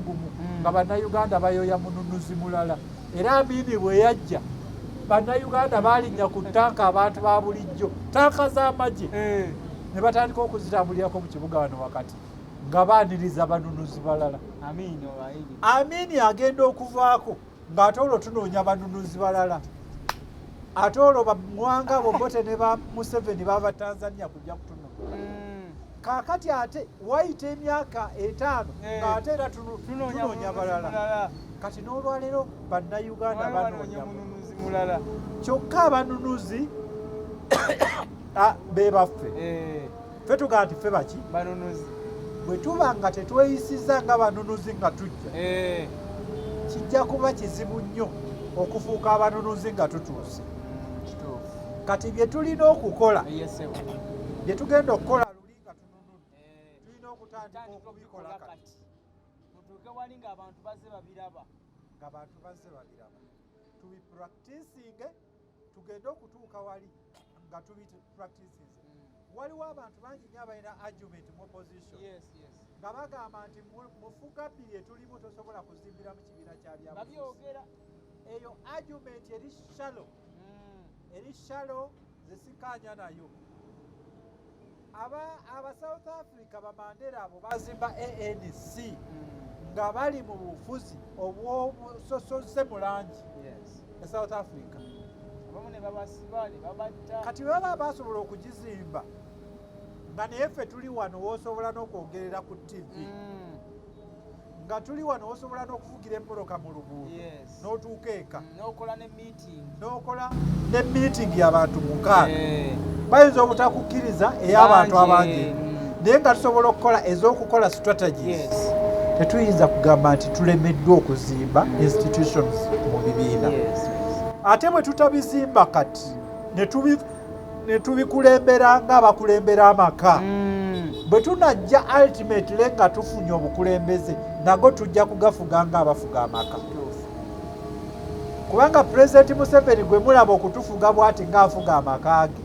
nga Bannayuganda bayoya mununuzi mulala. Era Amiini bwe yajja, Bannayuganda baalinnya ku ttanka, abantu ba bulijjo, tanka z'amagye ne batandika okuzitambulirako mu kibuga wano wakati nga baaniriza banunuzi balala. Amiini obayiri. Amiini agenda okuvaako ng'ate olwo tunoonya banunuzi balala. Ate olwo bamwanga Bobote ne ba Museveni bava Tanzania kujja kutununula. Kaakati ate wayita emyaka 5 ng'ate era Tunoonya tunoonya mununuzi balala. mulala. Kati n'olwaleero Bannayuganda Waliwo banoonya banoonya mununuzi mulala. Kyokka abanunuzi Be baffe. Ffe tugamba nti ffe baki? Banunuzi. Bwe tuba nga tetweyisiza nga banunuzi nga tujja, kijja kuba kizibu nnyo okufuuka abanunuzi nga tutuuse. Kati bye tulina okukola, bye tugenda okukola luli nga tununudde, tulina okutandika okubikola kati. Mutuuke wali ng'abantu bazze babiraba. Ng'abantu bazze babiraba. Tubipracticinge, tugende okutuuka wali nga tubipracticinze. Waliwo abantu bangi nnyo abalina argument mu opposition. Nga bagamba nti mufuga bbiri etulimu tosobola kuzimbiramu kibiina kya byabufuzi. Eyo argument eri shallow. Eri shallow zesikkaanya nayo. Aba South Africa ba Mandela abo bazimba ANC nga bali mu bufuzi obw'obusosoze mu langi e South Africa. Abamu ne babasiba ne babatta. Kati baba basobola okugizimba nga naye ffe tuli wano w'osobola n'okwogerera ku TV. Nga tuli wano w'osobola n'okuvugira emmotoka mu luguudo n'otuuka eka. N'okola ne meeting. N'okola ne meeting y'abantu mukaaga. Bayinza obutakukkiriza ey'abantu abangi. Naye nga tusobola okukola ez'okukola strategies. Tetuyinza kugamba nti tulemeddwa okuzimba institutions mu bibiina. Ate bwe tutabizimba kati ne tubikulembera ng'abakulembera amaka. Bwe tunajja ultimately nga tufunye obukulembeze, nago tujja kugafuga ng'abafuga amaka. Kubanga President Museveni gwe mulaba okutufuga bw'ati ng'afuga amaka ge,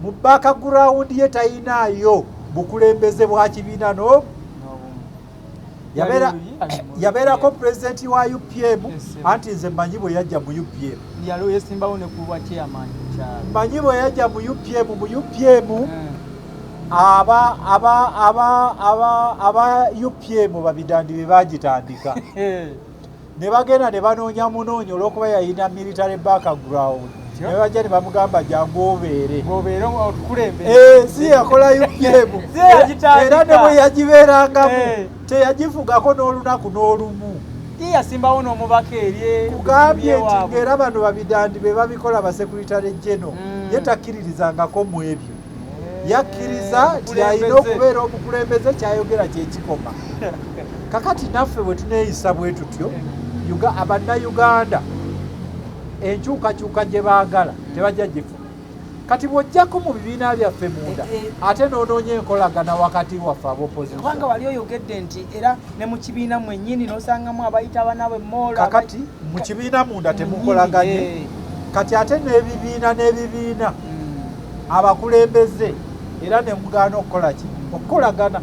mu background ye tayinaayo bukulembeze bwa kibiina n'obu. Yabeerako president wa UPM, anti nze mmanyi bwe yajja mu UPM. Mmanyi bwe yajja mu UPM, mu UPM aba UPM babidandi be baagitandika. Ne bagenda ne banoonya munoonya olw'okuba yalina military background. Ne bajja ne bamugamba jangu obeere. Si yakola UPM. Era ne bwe yagibeerangamu teyagifugako n'olunaku n'olumu. Yasimbawo n'omubaka eri. Kugambye nti ng'era bano babidandi be babikola ba secretary general. Ye takkiririzangako mu ebyo. Yakkiriza nti alina okubeera omukulembeze kyayogera kye kikoma. Kakati naffe bwe tuneeyisa bwe tutyo, Abannayuganda enkyukakyuka gye baagala tebajja gifuna. Kati bw'ojjako mu bibiina byaffe munda, ate n'onoonya enkolagana wakati waffe ab'opposition. Kubanga wali oyogedde nti era ne mu kibiina mwennyini n'osangamu abayita abannaabwe mmoolo. Kakati mu kibiina munda temukolaganye. Kati ate n'ebibiina n'ebibiina abakulembeze era ne mugaana okukola ki? Okukolagana.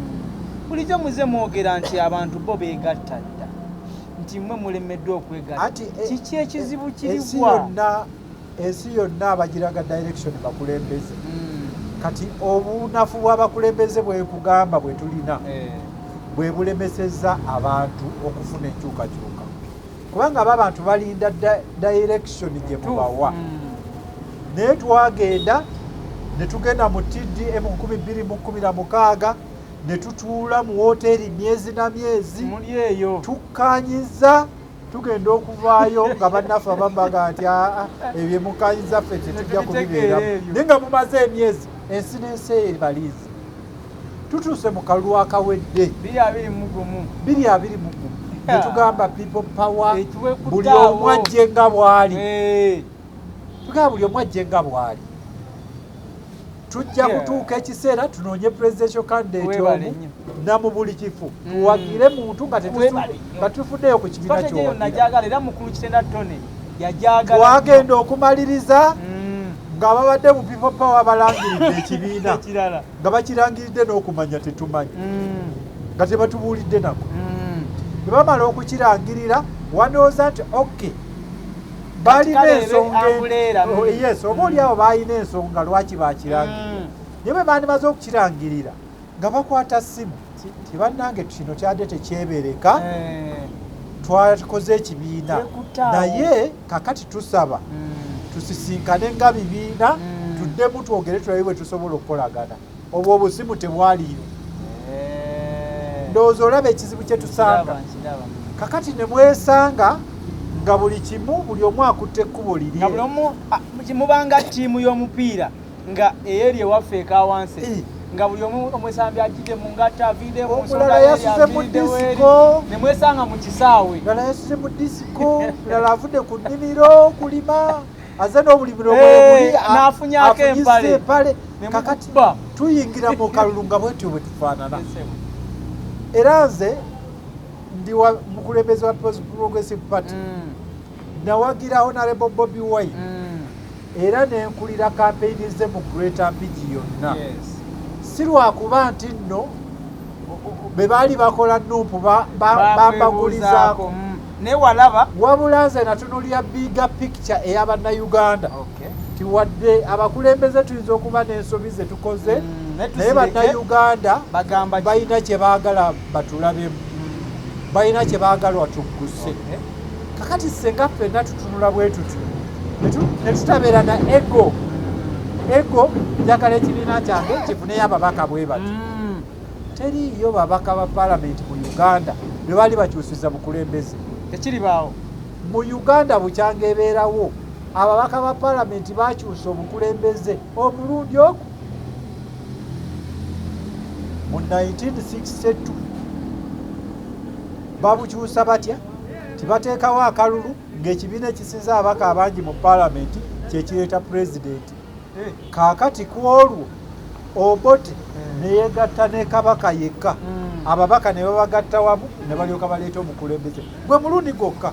Bulijjo muze mwogera nti abantu bo beegatta dda. Nti mmwe mulemeddwa okwegatta. Kiki ekizibu kiriwa? Ensi yonna abagiraga direction bakulembeze. Kati obunafu bw'abakulembeze bwe nkugamba bwe tulina bwe bulemesezza abantu okufuna enkyukakyuka. Kubanga abo abantu balinda direction gye mubawa. Naye twagenda ne tugenda mu TDM 2016 ne tutuula mu woteeri myezi na myezi. Tukkaanyiza tugenda okuvaayo nga bannaffe abamu bagamba nti ebyo mukkaanyiza ffe tetujja kubibeeramu. Naye nga mumaze emyezi ensi n'ensi ebaliizi. Tutuuse mu kalulu akawedde. 2021. 2021. Ne tugamba people power, buli omu ajje nga bw'ali. Tugamba buli omu ajje nga bw'ali. Tujja kutuuka ekiseera tunoonye presidential candidate omu na mu buli kifo. Tuwagire muntu nga tufuddeyo ku kibiina ky'owagira. Era mukulu Kitenda Tony yagyagala. Twagenda okumaliriza nga babadde mu people power balangiridde ekibiina. Nga bakirangiridde n'okumanya tetumanyi. Nga tebatubuulidde nako. Bwe bamala okukirangirira wandowooza nti okay. Balina ensonga, yes, oba oli awo balina ensonga lwaki bakirangirira. Naye bwe bandimaze okukirangirira nga bakwata ssimu nti bannange kino kyadde tekyebereka, twakoze ekibiina naye kakati tusaba tusisinkane nga bibiina tuddemu twogere tulabe bwe tusobola okukolagana. Obwo obusimu tebwaliyo. Ndowooza olaba ekizibu kye tusanga. Kakati ne mwesanga nga buli kimu buli omu akutte ekkubo lirye. Nga buli omu mubanga ttiimu y'omupiira. Nga eyeri ewaffe ekawansi nga buli omu omwesambi ajjidde mu ngatto, aviire mu nsonda, Omulala yasuze mu aviiridde weeri. disiko. Ne mwesanga mu kisaawe. Mulala yasuze mu disiko, mulala avudde ku nnimiro kulima, aze n'obulimiro Eh, bwebuli, n'afunyaako afunyisa empale. empale. Ne Kakati mukuba. tuyingira mu kalulu nga bwetyo bwe tufaanana. Era nze ndi wa mukulembeze wa People's Progressive Party, nawagira Honorable Bobi Wine era nenkulira kampeyini ze mu Greater Mpigi yonna. Si lwakuba nti nno be baali bakola NUP bambagulizaako, Naye walaba wabula nze natunulira bigger picture ey'abannayuganda, ti wadde abakulembeze tuyinza okuba n'ensobi ze tukoze, naye naye tusirike. bannayuganda Bagamba ki? balina kye baagala batulabemu, balina kye baagala tugguse. Kakati senga ffenna tutunula bwe tutyo ne tutabeera na ego, ego njagala ekibiina kyange kifuneyo ababaka bwe bati. Teriiyo babaka ba paalamenti mu Uganda lwe baali bakyusiza bukulembeze. Tekiribaawo. Mu Uganda bukyanga ebeerawo, ababaka ba paalamenti bakyusa obukulembeze omulundi ogwo mu 1962. Babukyusa batya? Tibateekawo akalulu ng'ekibiina ekisinza ababaka abangi mu paalamenti kyekireeta pulezidenti. Kaakati ku olwo Obote neyegatta ne Kabaka yekka, ababaka ne babagatta wamu ne balyoka baleeta omukulembeze gwe mulundi gwokka.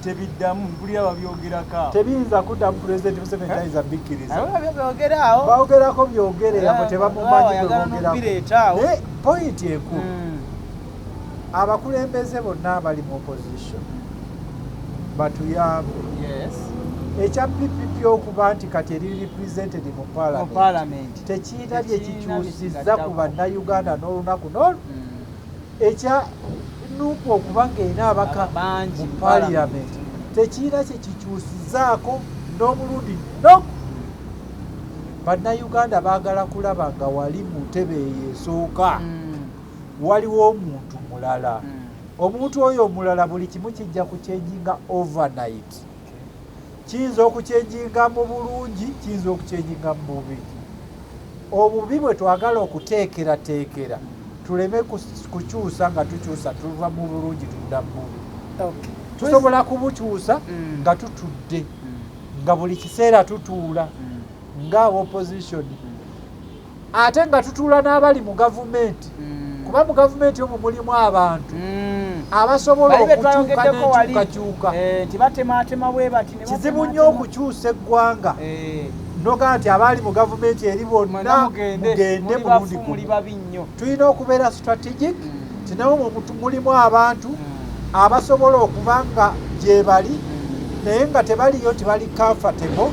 Tebiddamu, mpulira babyogerako awo. Tebiyinza kuddamu. Pulezidenti Museveni tayinza bikkiriza. Abo babyogera awo. Baogerako byogere abo, tebamumanyi Ayagala bwe n'okubireeta awo. bogerako. Naye pointi enkulu, abakulembeze bonna abali mu opposition batuyambe. Ekya PPP okuba nti kati eri represented mu Mu parliament paalamenti tekiina Tekiina byekikyusizza ku byekigattako. bannayuganda n'olunaku n'olu. Ekya NUP okuba ng'erina abaka Bangi mu mu parliament tekiina kyekikyusizaako n'omulundi nogu. Bannayuganda baagala kulaba nga wali mu ntebe eyo esooka waliwo omuntu mulala. Omuntu oyo omulala buli kimu kijja kuchanginga overnight. Kiyinza okuchanginga mu bulungi, kiyinza okuchanginga mu bubi. Obubi bwe twagala okuteekerateekera tuleme kukyusa nga tukyusa tuva mu bulungi tudda mu bubi. Tusobola kubukyusa nga tutudde, nga buli kiseera tutuula nga opposition, ate nga tutuula n'abali mu gavumenti, kuba mu gavumenti omwo mulimu abantu abasobola Bali be okukyuka twayogeddeko wali. n'enkyukakyuka. Eh, nti batematema bwe bati ne Kizibu nnyo batematema. okukyusa eggwanga noga nti abaali mu gavumenti eri Mwenna bonna mugende, mugende muli mulundi bafu, muli gumu. babi nnyo. Tulina okubeera strategic, nti nawe mulimu abantu abasobola okuba nga gye bali naye nga tebaliyo, tebali comfortable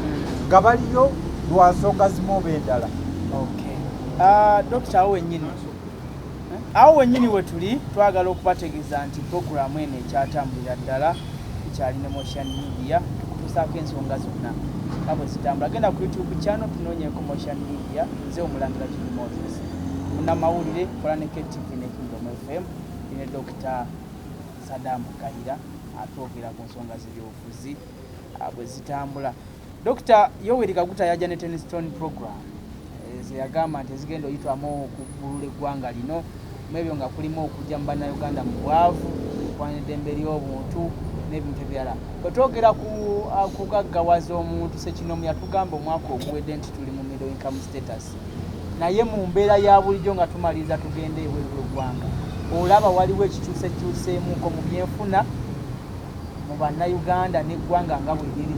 nga baliyo lwa nsonga zimu oba endala. Okay. Ah, Dokita, awo wennyini, awo wennyini we tuli, twagala okubategeeza nti puroguramu eno ekyatambulira ddala, tukyali ne Motion Media, tukutuusaako ensonga zonna nga bwe zitambula. Genda ku YouTube channel tunoonyeeko Motion Media. Nze Omulangira Juni Moses, munnamawulire, kola ne KTV ne Kingdom FM ne Dokita Saddam Kayira atwogera ku nsonga z'ebyobufuzi bwe zitambula. Dokita Yoweri Kaguta yajja ne Ten Stone program ze yagamba nti ezigenda oyitwamu okubbulula eggwanga lino. Mu ebyo nga kulimu okujja mu bannayuganda mu bwavu, okwana eddembe ly'obuntu n'ebintu ebirala. Bwe twogera ku kugaggawaza omuntu sekinomu, yatugamba omwaka oguwedde nti tuli mu middle income status, naye mu mbeera ya bulijjo nga tumaliriza tugende ebweru w'eggwanga, olaba waliwo ekikyusekyuseemuko mu byenfuna mu bannayuganda n'eggwanga nga bwe liri?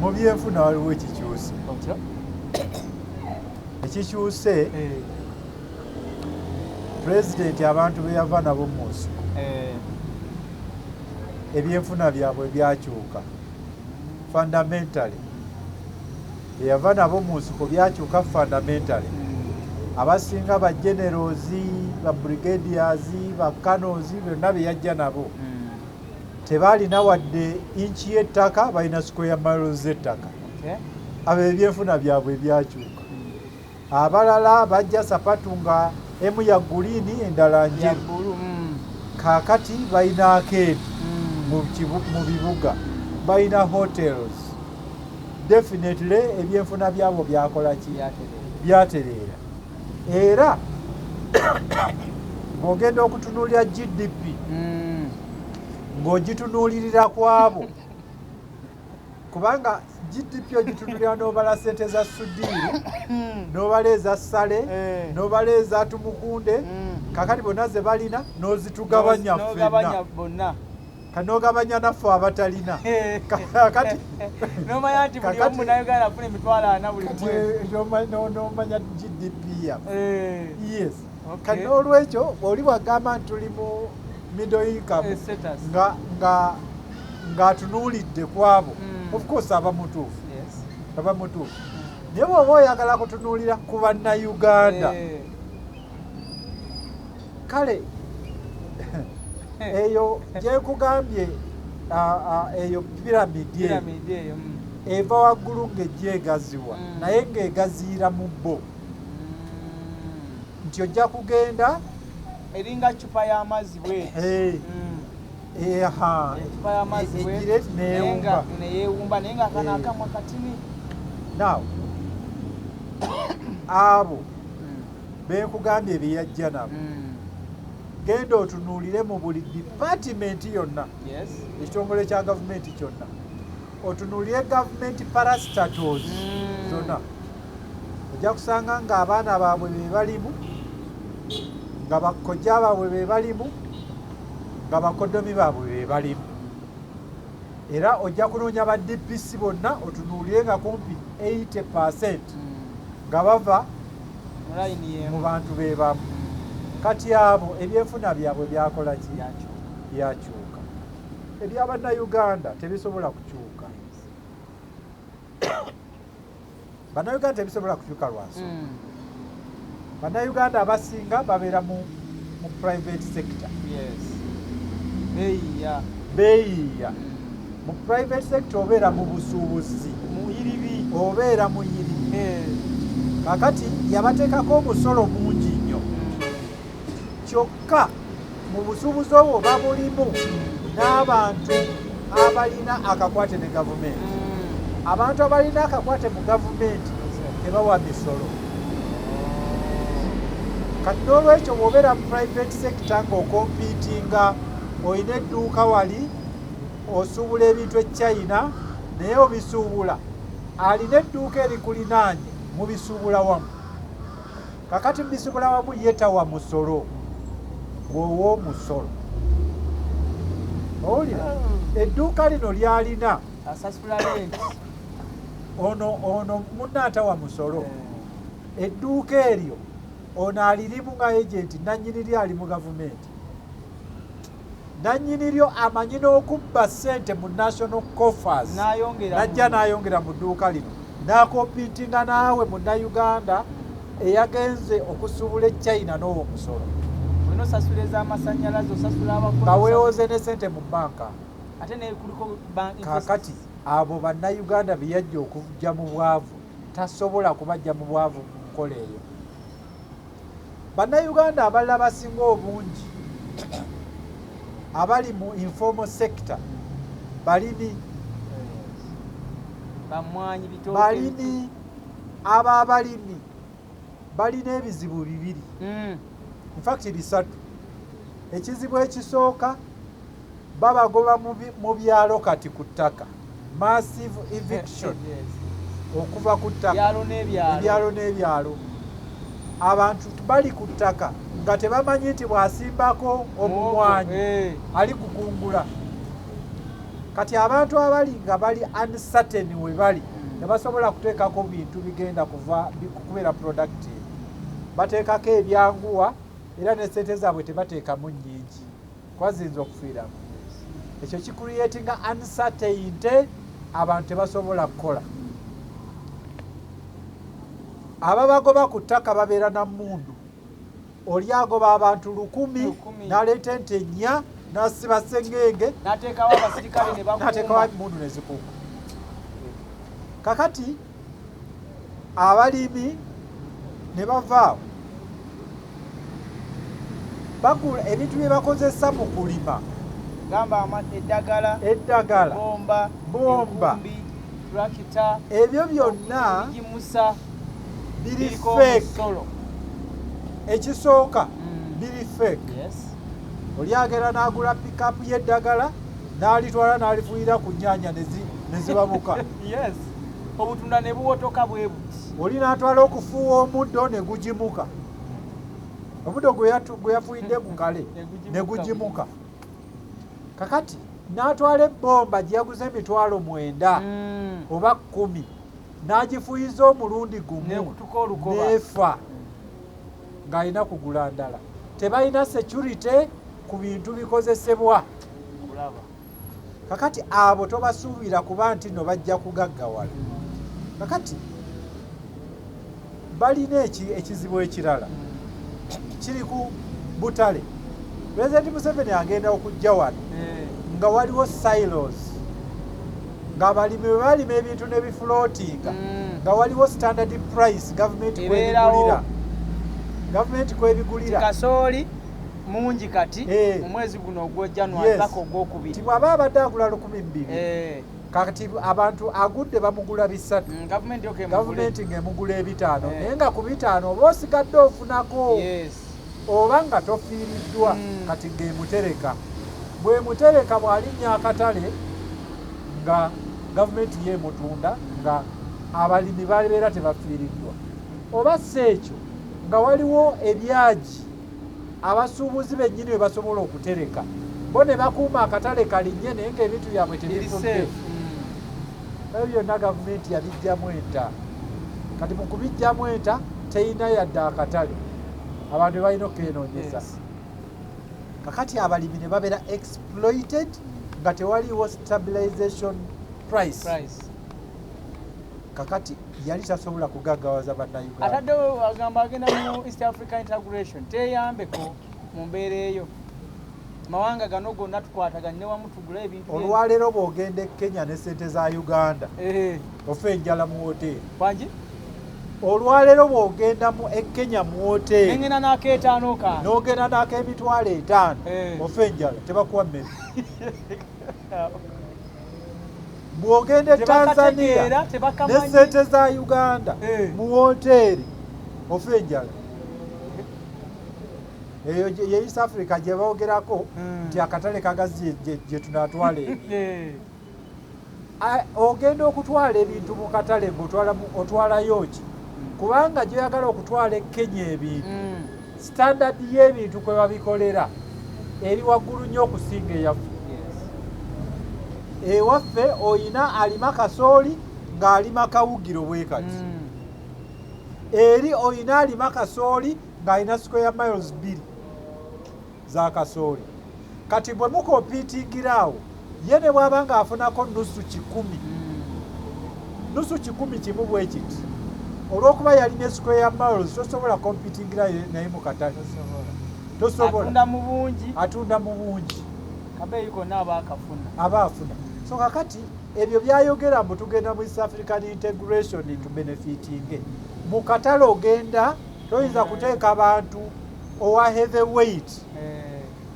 Mu byenfuna waliwo ekikyuse. Otyo? Ekikyuse, pulezidenti abantu be yava nabo mu nsiko, ebyenfuna byabwe byakyuka fundamentally. Beyava nabo mu nsiko byakyuka fundamentally. Abasinga ba generals, ba brigadiers, ba colonels, byonna bye yajja nabo tebaalina wadde inchi y'ettaka, balina square miles z'ettaka. Abo ebyenfuna byabwe byakyuka. Abalala bajja sapatu nga emu ya green, endala njeru. Bulu. Kaakati balina arcade mu bibuga, balina hotels, Definitely ebyenfuna byabo byakola ki? Byatereera. Era bw'ogenda okutunuulira GDP ng'ogitunuulirira ku abo, kubanga GDP ogitunuulira n'obala sente za Sudiiru, n'obala eza Sale, n'obala eza Tumukunde, kakati bonna ze balina n'ozitugabanya ffenna, kanogabanya naffe abatalina. Kakati nomanya nti buli omu Munnayuganda afuna 40,000 buli mwezi, nomanya GDP yaffe. Yes. Kati n'olwekyo oli bwagamba nti tuli mu middle income ng'atunuulidde ku abo, of course aba mutuufu, aba mutuufu. Naye bw'oba oyagala kutunuulira ku Bannayuganda, kale eyo gyekugambye, eyo piramidi eyo eva waggulu ng'ejja egaziwa, naye ng'egaziira mu bo, nti ojja kugenda eringa cupa y'amazzi bweti, ecupa y'amazzi bweti neyewumba, naye nga kano akamwa katini. Now abo benkugambye beyajja nabo, genda otunuulire mu buli department yonna, ekitongole kya gavumenti kyonna, otunuulire gavumenti parastatals zonna, ojja kusanga ng'abaana baabwe be balimu, nga bakojja baabwe be balimu, nga bakodomi baabwe be balimu. Era ojja kunoonya ba DPC bonna otunuulire nga kumpi 80% nga bava mu bantu be bamu. Kati abo ebyenfuna byabwe byakola ki? Byakyuka. Ebyabannayuganda tebisobola kukyuka. Bannayuganda tebisobola kukyuka lwa nsonga. Bannayuganda abasinga babeera mu private sector. Beeyiiya. Mu private sector obeera mu busuubuzi, obeera mu yiribi. Kakati yabateekako omusolo mungi nnyo. Kyokka mu busuubuzi obwo babulimu n'abantu abalina akakwate ne gavumenti. Abantu abalina akakwate mu gavumenti tebawa misolo. Kati n'olwekyo bw'obeera mu private sector ng'okompiitinga, olina edduuka wali osuubula ebintu e China, naye obisuubula alina edduuka erikulinaanye, mubisuubula wamu. Kakati mubisuubula wamu ye tawa musolo, bw'owa omusolo. Owulira? Edduuka lino lyalina asasula rent. Ono munne atawa musolo. Edduuka eryo ono alirimu nga agent, nannyini lyo ali mu gavumenti. Nannyini lyo amanyi n'okubba ssente mu national coffers, najja n'ayongera mu dduuka lino, n'akompiitinga naawe Munnayuganda eyagenze okusuubula e China n'owa omusolo. Olina osasula ez'amasannyalaze, osasula abakozi, nga weewoze ne ssente mu banka. Ate ne kuliko bank interest. Kaakati abo Bannayuganda be yajja okujja mu bwavu, tasobola kubajja mu bwavu mu nkola eyo. Bannayuganda abalala basinga obungi abali mu informal sector balimi. Bamwanyi, bitooke. Balimi. Abo abalimi balina ebizibu bibiri, in fact bisatu. Ekizibu ekisooka, babagoba mu byalo kati ku ttaka, massive eviction okuva ku ttaka. Byalo n'ebyalo. Ebyalo n'ebyalo, abantu bali ku ttaka nga tebamanyi nti bw'asimbako omumwanyi ali kukungula. Kati abantu abali nga bali uncertain we bali, tebasobola kuteekako bintu bigenda kuva kubeera productive, bateekako ebyanguwa, era ne sente zaabwe tebateekamu nnyingi kuba ziyinza okufiiramu. Ekyo kicreatinga uncertainty, abantu tebasobola kukola. Ababagoba ku ttaka babeera na mmundu. Oli agoba abantu 1000, n'aleeta ente 4, n'asiba sengenge, n'ateekawo abasirikale ne bakuuma, n'ateekawo emmundu ne zikuuma. Kakati abalimi ne bavaawo bagula ebintu bye bakozesa mu kulima, gamba eddagala, eddagala, bomba, bomba, enkumbi. Tractor. Ebyo byonna ebigimusa biri biriko fake. omusolo. Ekisooka, biri fake. Oli agenda n'agula pikapu y'eddagala n'alitwala n'alifuuyira ku nnyaanya ne zibabuka. Yes, obutunda ne buwotoka bwe buti. Oli n'atwala okufuuwa omuddo ne gugimuka, omuddo gwe yafuuyidde gukale Ne gugimuka. Ne gugimuka. Kakati n'atwala ebbomba gye yaguze 90,000 oba 10,000 n'agifuuyiza omulundi gumu nekutuka olukoba. Neefa ng'alina kugula ndala. Tebalina security ku bintu bikozesebwa. Kulaba. Kakati abo tobasuubira kuba nti nno bajja kugaggawala. Kakati balina ekizibu ekirala kiri ku butale. Pulezidenti Museveni agenda okujja wano nga waliwo silos, ng'abalimi bwe balima ebintu ne bifloatinga, nga waliwo standard price gavumenti Ebeerawo. kwebigulira, gavumenti kwebigulira. Kasooli mungi kati mu mwezi guno ogwa January paka Ti ogwokubiri. Bw'aba abadde agula 2000, kati abantu agudde bamugula 300. Gavumenti yo kemugule. Gavumenti ng'emugula 500, Eh. naye nga ku 500 oba osigadde ofunako oba nga tofiiriddwa. Kati ng'emutereka, bw'emutereka bw'alinnya akatale nga gavumenti yeemutunda, nga abalimi babeera tebafiiriddwa. Oba si ekyo, nga waliwo ebyagi abasuubuzi bennyini bwe basobola okutereka bo ne bakuuma akatale kalinnye, naye ng'ebintu byabwe Eri tebifudde. safe. Ebyo byonna gavumenti yabijjamu enta. Kati mu kubijjamu enta teyina yadde akatale, abantu balina okenoonyeza. Kakati abalimi ne babeera exploited nga tewaliwo stabilization price. Price. Kakati yali tasobola kugaggawaza bannayuganda. Ataddewo agamba agenda mu East Africa integration teyambeko mu mbeera eyo, mawanga gano gonna tukwataganye wamu tugule ebintu Olwaleero bw'ogenda e Kenya ne sente za Uganda, ofa enjala mu woteeri. Wangi? Olwaleero bw'ogenda mu e Kenya mu woteeri nengenda n'akeetaano kange n'ogenda n'ak'emitwalo 50, ofa enjala, tebakuwa mmere. Bw'ogenda e Tanzania Tebakategeera, ne tebakamanyi. sente za Uganda mu woteeri, ofa enjala. Eyo ye East Africa gye boogerako nti akatale kagazi gye tunaatwala ebintu. Ogenda okutwala ebintu mu katale ng'otwalayo ki? Kubanga gyoyagala okutwala e Kenya ebintu, standard y'ebintu kwe babikolera eri waggulu nnyo okusinga eyaffe. Ewaffe oyina alima kasooli ng'alima kawugiro bwe kati, eri oyina alima kasooli ng'alina square miles 2 za kasooli. Kati bwe mukompitingira awo, ye ne bw'aba ng'afunako nusu kikumi, nusu kikumi kimu bwe kiti, olw'okuba yalina square miles, tosobola kompitingira naye mu katale, tosobola. Atunda mu bungi. Atunda mu bungi. Kabeeyi konna aba akafuna. Aba afuna. So kakati ebyo byayogera mbu tugenda mu East African integration to benefitinge mu katale, ogenda toyinza kuteeka bantu owa heavy weight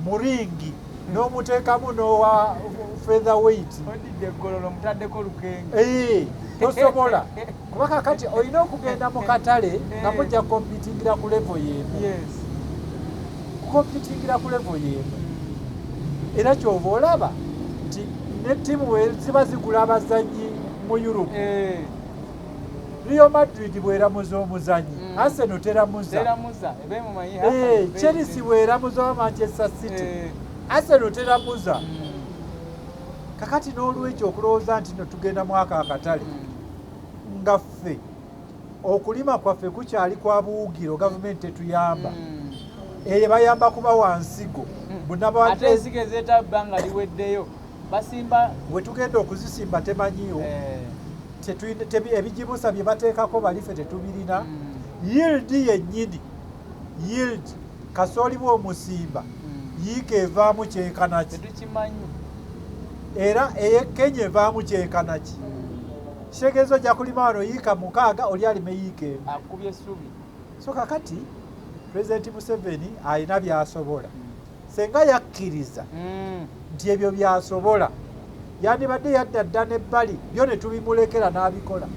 mu ring n'omuteekamu n'owa feather weight. Odidde eggololo mutaddeko lukenge. Tosobola, kuba kakati olina okugenda mu katale nga mujja kompitingira ku level y'emu, kukompitingira ku level y'emu. Era kyova olaba nti ne ttiimu bwe ziba zigula abazannyi mu Europe, Real Madrid bweramuza omuzannyi, Arsenal teramuza. Teramuza ebe mumanyi. Chelsea bweramuza oba Manchester City, Arsenal teramuza. Kakati n'olwekyo okulowooza nti no tugenda mwaka akatale, nga ffe okulima kwaffe kukyali kwa buwugiro, gavumenti tetuyamba. Eyo bayamba kuba wansigo. Ate ensigo ezeeta bbanga liweddeyo basimba. Bwe tugenda okuzisimba temanyiiwo. Ebigimusa bye bateekako balife tetubirina. Yield yennyini, yield kasooli bw'omusimba, yiika evaamu kyenkana ki? Tetukimanyi. Era ey'e Kenya evaamu kyenkana ki? Kitegeeza ojja kulima wano yiika 6, oli alime yiika 1. Akubye essubi. So kakati Pulezidenti Museveni alina by'asobola, senga yakkiriza nti ebyo by'asobola. Yandibadde yadda dda n'ebbali, byo ne tubimulekera n'abikola.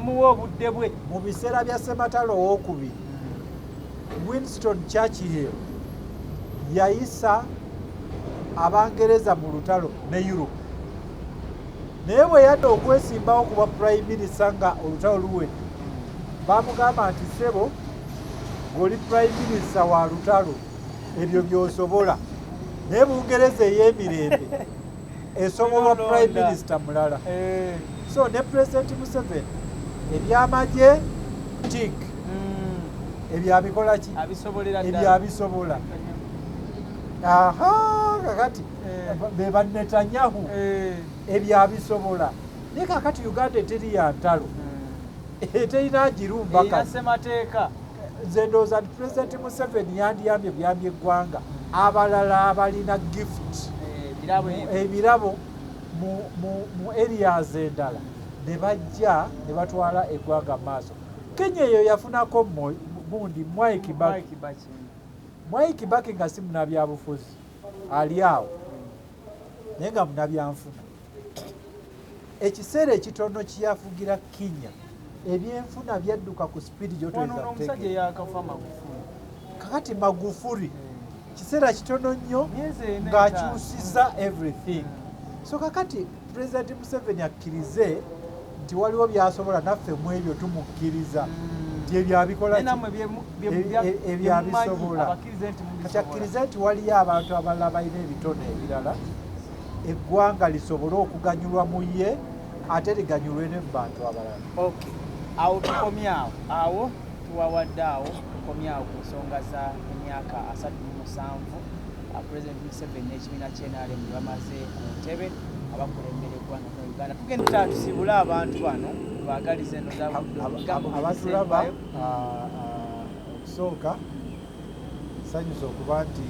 Muwa obudde bwe. Mu biseera bya Ssematalo owookubiri, Winston Churchill yayisa Abangereza mu lutalo ne Europe, naye bwe yadda okwesimbawo kuba prime minister nga olutalo luwedde, bamugamba nti, "Ssebo, ng'oli prime minister wa lutalo, ebyo by'osobola, naye Bungereza ey'emirembe esobolwa prime minister mulala." So ne President Museveni ebyamagye tik ebyo abikola ki? Abisobolera. Ebyo abisobola. Aha, kakati be ba Netanyahu, ebyo abisobola. Naye kakati Uganda eteri ya ntalo, eterina girumba. Erina Kati ssemateeka. Nze ndowooza nti President Museveni yandiyambye buyambye eggwanga, abalala abalina gift, Ebirabo ebyo. Ebirabo mu areas endala, ne bajja ne batwala eggwanga mu maaso. Kenya eyo yafunako gundi, Mwai Kibaki. Mwai Kibaki. Mwai Kibaki nga si munabyabufuzi, ali awo, naye nga munabyanfuna. Ekiseera ekitono kyeyafugira Kenya, ebyenfuna byadduka ku speed Wano gyotoyinza ono omusajja kutegeera. eyakafa, Magufuli. Kakati Magufuli kiseera kitono nnyo Myezi ena, ng'akyusiza everything. So kakati President Museveni akkirize nti waliwo byasobola, naffe mu ebyo tumukkiriza nti ebyo abikola Naye ki? nammwe Ebyo bye mumanyi, abisobola. abakkirize nti Kati mubisobola. akkirize nti waliyo abantu abalala balina ebitone ebirala, eggwanga lisobole okuganyulwa mu ye, ate liganyulwe ne mu bantu abalala. Okay, awo tukomye awo, awo tuwawadde, awo tukomye awo ku nsonga za emyaka 37 President Museveni n'ekibiina ky'NRM bye bamaze ku ntebe abakulembera eggwanga lya Uganda. Tugenda tusibule abantu bano, baagalize eno za budde ebigambo Abatulaba, bisembayo. okusooka nsanyusa okuba nti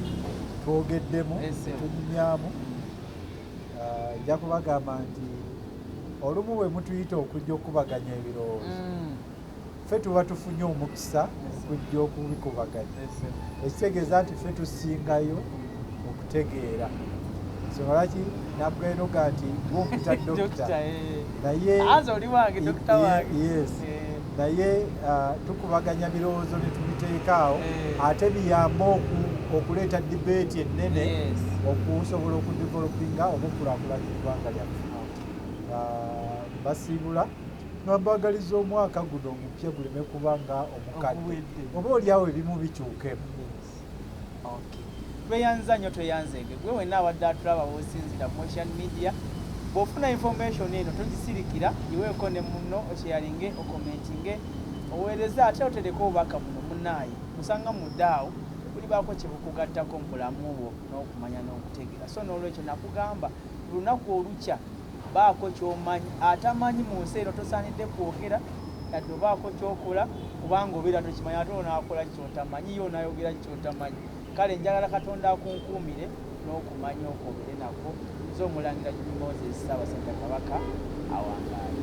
twogeddemu, tunyumyamu. Nja kubagamba nti olumu bwe mutuyita okujja okukubaganya ebirowoozo, ffe tuba tufunye omukisa okujja okubikubaganya, ekitegeeza nti ffe tusingayo okutegeera. Nsonga lwaki nabwenoga nti gumpita dokita, Dokita, eh. naye Anze oli wange, dokita wange. Yes. Naye tukubaganya birowoozo ne tubiteeka awo, ate biyambe okuleeta debate ennene okusobola okudevelopinga oba okulaakulanya eggwanga lyaffe. Basiibula nga mbagaliza omwaka guno omupya guleme kuba nga omukadde, Oguwedde. oba oliawo ebimu bikyukemu. Okay. Tweyanza nnyo, tweyanzeege gwe wenna abadde atulaba bw'osinzira Motion Media. Bw'ofuna information eno togisirikira, iweeko ne munno, osharinge, ocommentinge, oweereze, ate otereke obubaka buno munnaaye osanga mudde awo bulibaako kye bukugattako mu bulamu bwo n'okumanya n'okutegeera. So n'olwekyo nakugamba, buli lunaku olukya baako ky'omanyi. Atamanyi mu nsi eno tosaanidde kwogera yadde obaako ky'okola, kubanga obeera tokimanyi, ate onaakola kyotamanyi, ye onaayogera kyotamanyi. Kale njagala Katonda akunkuumire n'okumanya okwo obeere nakwo. Nze Omulangira Jimmy Moses, Ssaabasajja Kabaka awangaale.